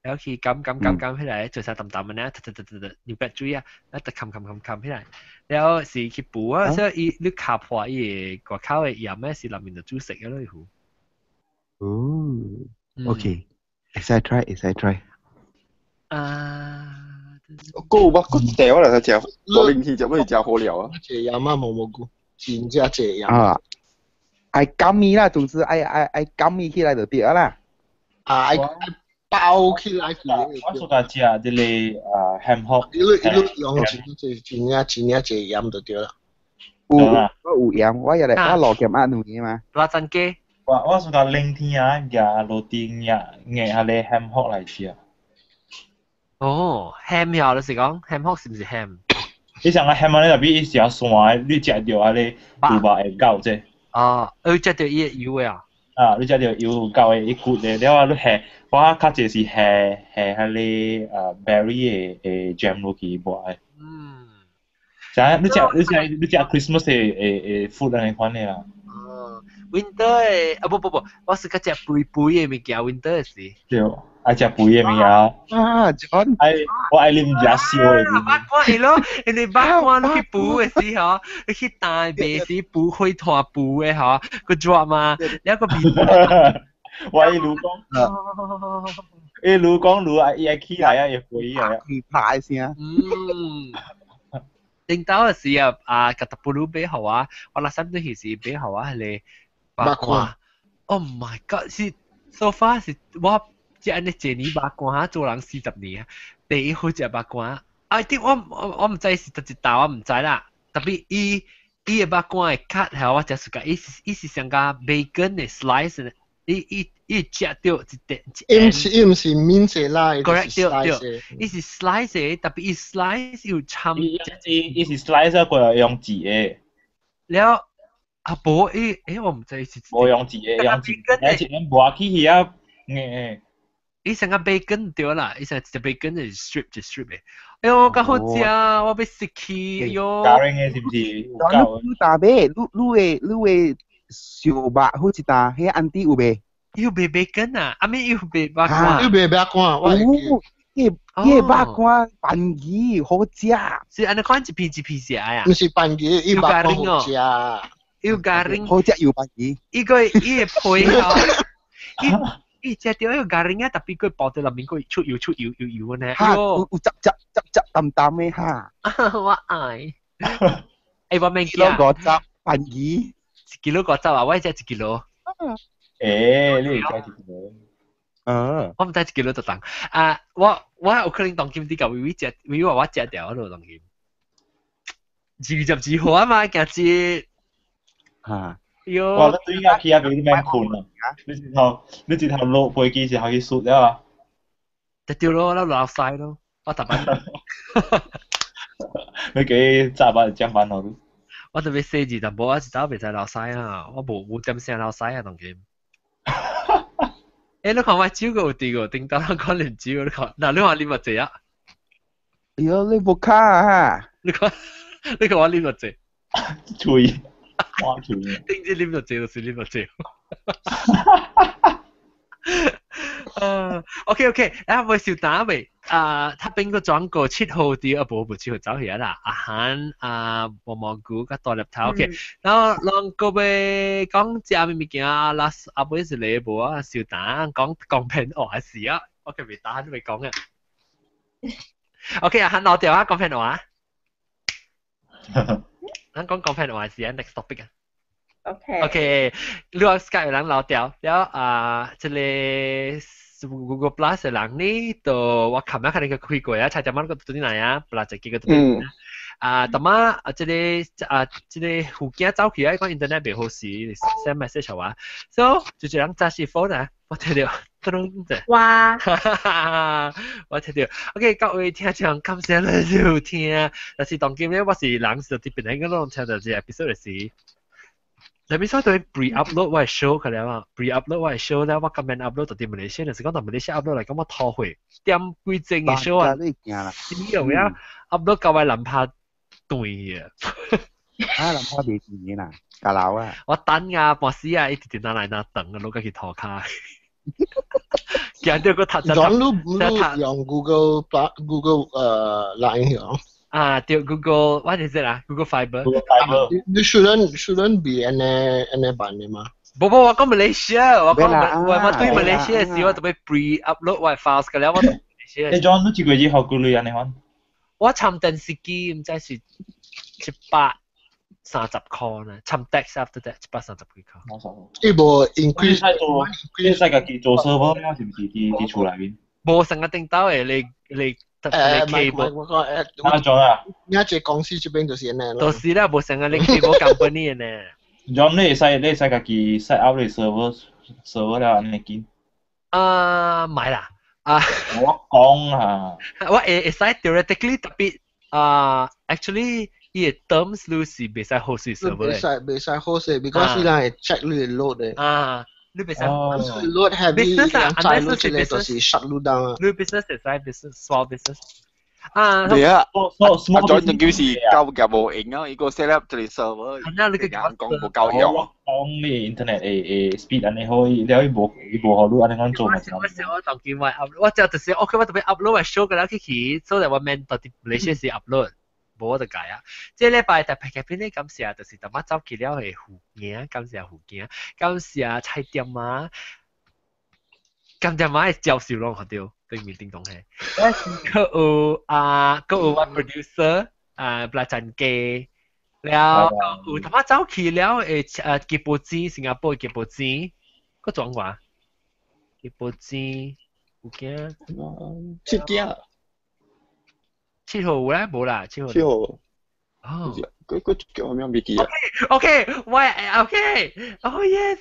然後去撳撳撳撳起來，做晒淡淡嘅呢，突突突突突，卵白水啊，一突冚冚冚冚起來，然後是去補啊，所以伊你卡破伊個外口嘅鹽咧，是裡面就煮食嘅咯，糊。哦，OK，會使 try，會使 try。啊。個我個地我嚟食，我明天就乜食好料啊？這鹽啊，毛蘑菇，真正這鹽。啊，愛減伊啦，總之愛愛愛減伊起來就對啦。啊，愛包起來。我所講食這個啊 ham hock。你你用真真真正真正這鹽就對啦。有我有鹽，我也來我落鹹壓卵的嘛。辣椒雞。我所講冷天啊，夾落丁夾夾下個 ham hock 來食。哦，ham 呀，你是講 ham hock 是唔是 ham？你想個 ham 你特別伊食酸，你食到啊個豬肉會夠這。哦，你食到伊個油的啊？啊，你食到油夠的，伊骨的，了啊，你下我較濟是下下彼個啊 berry 的的 jam 落去抹的。啥？你食你食你食 Christmas 的的的 food 按呢款的啦。哦，winter 的啊不不不，我是較食肥肥的物件，winter 的時。對。愛食肥的物件。啊，John，愛我愛啉食燒的。八卦係咯，人哋八卦你去補的時候，你去大賣時補火炭補的吼，個熱嘛，你個味。我伊如講，伊如講如愛伊愛起來啊，會肥啊。拍聲。嗯。頂到的時啊，啊，格特布魯買予我，我那三對時買予我係個八卦。Oh my god！是 so far 是我。即按呢一年肉乾做人40年啊，第一好食肉乾。啊，啲我毋知是佗一道，我毋知啦。特別伊伊的肉乾的 cut 係我食 suka，伊是像個 bacon 的 slice，伊伊伊食到一點。伊毋是免啦，correct 對對，伊是 slice 的，特別伊 slice 有摻。伊伊是 slice 過來用字的。了啊無伊，欸我毋知是。無用字的，用字，而且抹起去啊，硬。伊成個 bacon 對啦，伊成隻 bacon 就 strip 就 strip 嘅。哎喲，咁好食，我欲食去，哎喲。加人嘅是唔是？你打咩？你你你會燒肉好似打，彼 auntie 有賣？有賣 bacon 啊？阿咪有賣肉乾？有賣肉乾，我會記。伊伊肉乾飯魚好食。是按呢款一片一片食啊？毋是飯魚，伊肉乾好食。有加零。好食有飯魚。伊個伊會配哦。伊食著伊個加零啊，特別佢包佇內面，佢出油出油油油呢。哈，有汁汁汁汁淡淡的哈。我愛。欸，我免驚。1.50 kg 飯魚。1.50 kg啊！我食1 kilo。欸，你會食1 kilo？啊。我毋知1 kilo 就重啊！我有可能當今佇共微微食，微微話我食掉咯當今。22號啊嘛，今日。哈。喲。哇！你對應去啊，俾你免困啊！你一頭落飛機時候去輸了啊！就對咯，我落屎咯，我逐擺。你幾早班就降班咯？我特別細字淡薄，我一早袂使流屎啊！我無點聲流屎啊，當今。欸，你看我酒閣有滴個，頂當人講啉酒，你看，嗱你看啉偌濟啊？哎喲，你無卡啊！你看，你看我啉偌濟？喙，我喙。頂日啉偌濟就是啉偌濟。啊，OK OK，啊，未小打未？啊，他邊個轉過7號啲啊，無無7號走去啦。阿韓啊，毛毛菇佮大粒頭 OK，然後攏個欲講食啥物物件，last 阿尾是禮無啊，小打講講騙話是啊，我佢未打都未講啊。OK，阿韓攞掉啊，講騙話。咱講講騙話是啊，next topic 啊。 OK。 OK，你話 Skype 有人漏掉，了啊，這個 Google Plus 的人呢，就我琴日看你個開過啊，差點仔個轉來啊，本來就幾個轉啊，淡仔啊，這個啊，這個附件走去啊，講 internet 袂好時，send message 我，so 就這人揸住 phone 啊，我聽著，噔噔，哇，我聽著，OK，各位聽眾感謝你收聽，但是當今咧，我是人是佇邊個攏聽著這 episode 時。特別所對 pre-upload 我 show 佢了啊，pre-upload 我 show 咧，我今日 upload 到佇馬來西亞，就是講到馬來西亞 upload 嚟講，我拖回點幾鐘嘅 show 啊，點用呀？upload 到我南拍斷嘅。啊，南拍未斷嘅啦，架樓啊！我等啊，半死啊，一直直拿來拿等啊，攞過去拖卡。驚到個頭就你用 Google Google Line 用。啊，對 Google what is it 啊？Google Fiber。 Google Fiber。你 shouldn't be 按呢按呢辦的嘛？無無，我講馬來西亞，我講我對馬來西亞時，我特別 pre-upload 我 files 嘅了，我馬來西亞。你裝你一個月學幾鐳按呢款？我參電視機毋知是130塊呢，參 tax after that 130幾塊。伊無 increase 做，你使家己做 server 咩？是毋是佇佇厝內面？無成個頂頭的，你你。誒，唔係唔係，我講誒，哪種啊？而家公司這邊就是按呢咯。就是啦，無成個你 cable company 的呢。咁你會使家己 set up 你 server server 了按呢緊？啊，唔係啦，啊。我講啊。我會使 theoretically 特別啊，actually 伊個 terms 你是袂使 host server。袂使 host，because 伊人會 check 你的 load 的。啊。你袂使 load heavy， business 啊，載你出來就是 shut 你 down 啊。你 business 會使 business small business 啊。對啊，阿 John 就叫是交夾無用啊，伊個 set up 一個 server，啊，你個講無夠用。我講你 internet 會會 speed 按呢好，了伊無予你按呢款做嘛。我想我當今我 upload，我就就是 OK，我特別 upload 我 show 個了去去，所以我免到佇馬來西亞時 upload。無我就改啊！這禮拜特別嘅邊咧感謝，就是淡仔走去了的附件，感謝附件，感謝菜店啊，感謝媽的教授攏看著，對面叮當係。閣有啊，閣有我 producer 啊，布拉贊基，了有淡仔走去了的啊，吉波子，新加坡吉波子，閣轉話，吉波子有件，七件。 7號有咧？無啦，7號。7號。哦。佢佢叫咩未記啊？OK，喂，OK，Oh yes。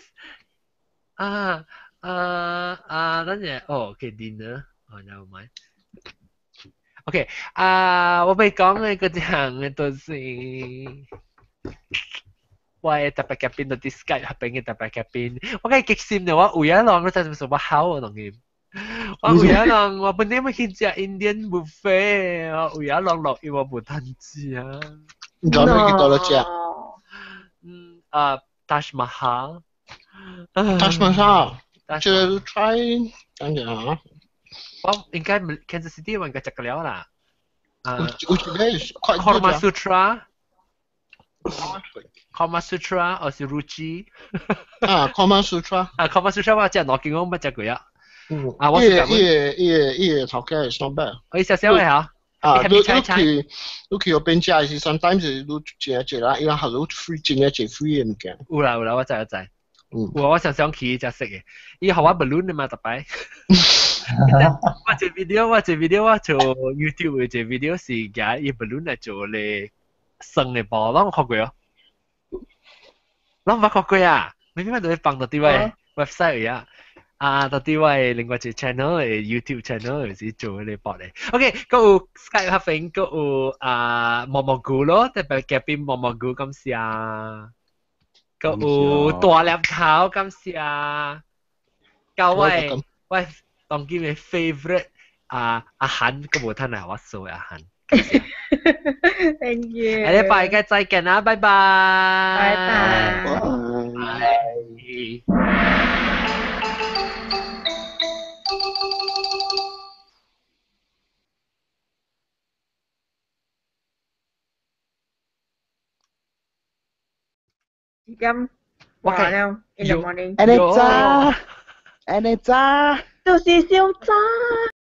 啊啊啊！等陣，哦，OK，dinner，哦，never mind。OK，啊，我欲講的個項的就是我的特別嘉賓，就是 Skype 彼邊的特別嘉賓，我較激心的，我有影人，你知影做我好啊，當然。我有影人，我本來欲去食 Indian buffet，我有影人落雨我無趁食啊。你知影去佗落食？嗯啊，Taj Mahal。 Taj Mahal，這個 try 等陣啊。我應該 Kansas City 我應該食過了啦。啊，有一個 Kama Sutra。Kama Sutra 或是 Ruchi。啊，Kama Sutra。啊，Kama Sutra 我食兩間我捌食過啊。嗯。啊，我伊個伊個伊個伊個頭家是 not bad。我小小的嚇。啊，你去你去嗰邊食是 sometimes 你真濟啦，伊人學你 free 真濟 free 的物件。有啦有啦，我知我知。嗯。我常常去才識的，伊予我 balloon 的嘛，逐擺。我一 video 我一 video 我做 YouTube 的一 video 是舉伊 balloon 來做咧生的波，攏看過哦。攏捌看過啊？你點解就會放到佇我 website 啊？啊，到佇我另外一個 channel 的 YouTube channel 是做迄個播的。OK，閣有 Skype 拍片，閣有啊毛毛菇咯，特別夾邊毛毛菇感謝。閣有大粒頭感謝。到我我當今的 favorite 啊阿韓閣無趁來我數阿韓。 Thank you。下禮拜嘅再見啦，拜拜。拜拜。拜。幾點？哇了，in the morning。按呢早，按呢早，就是小早。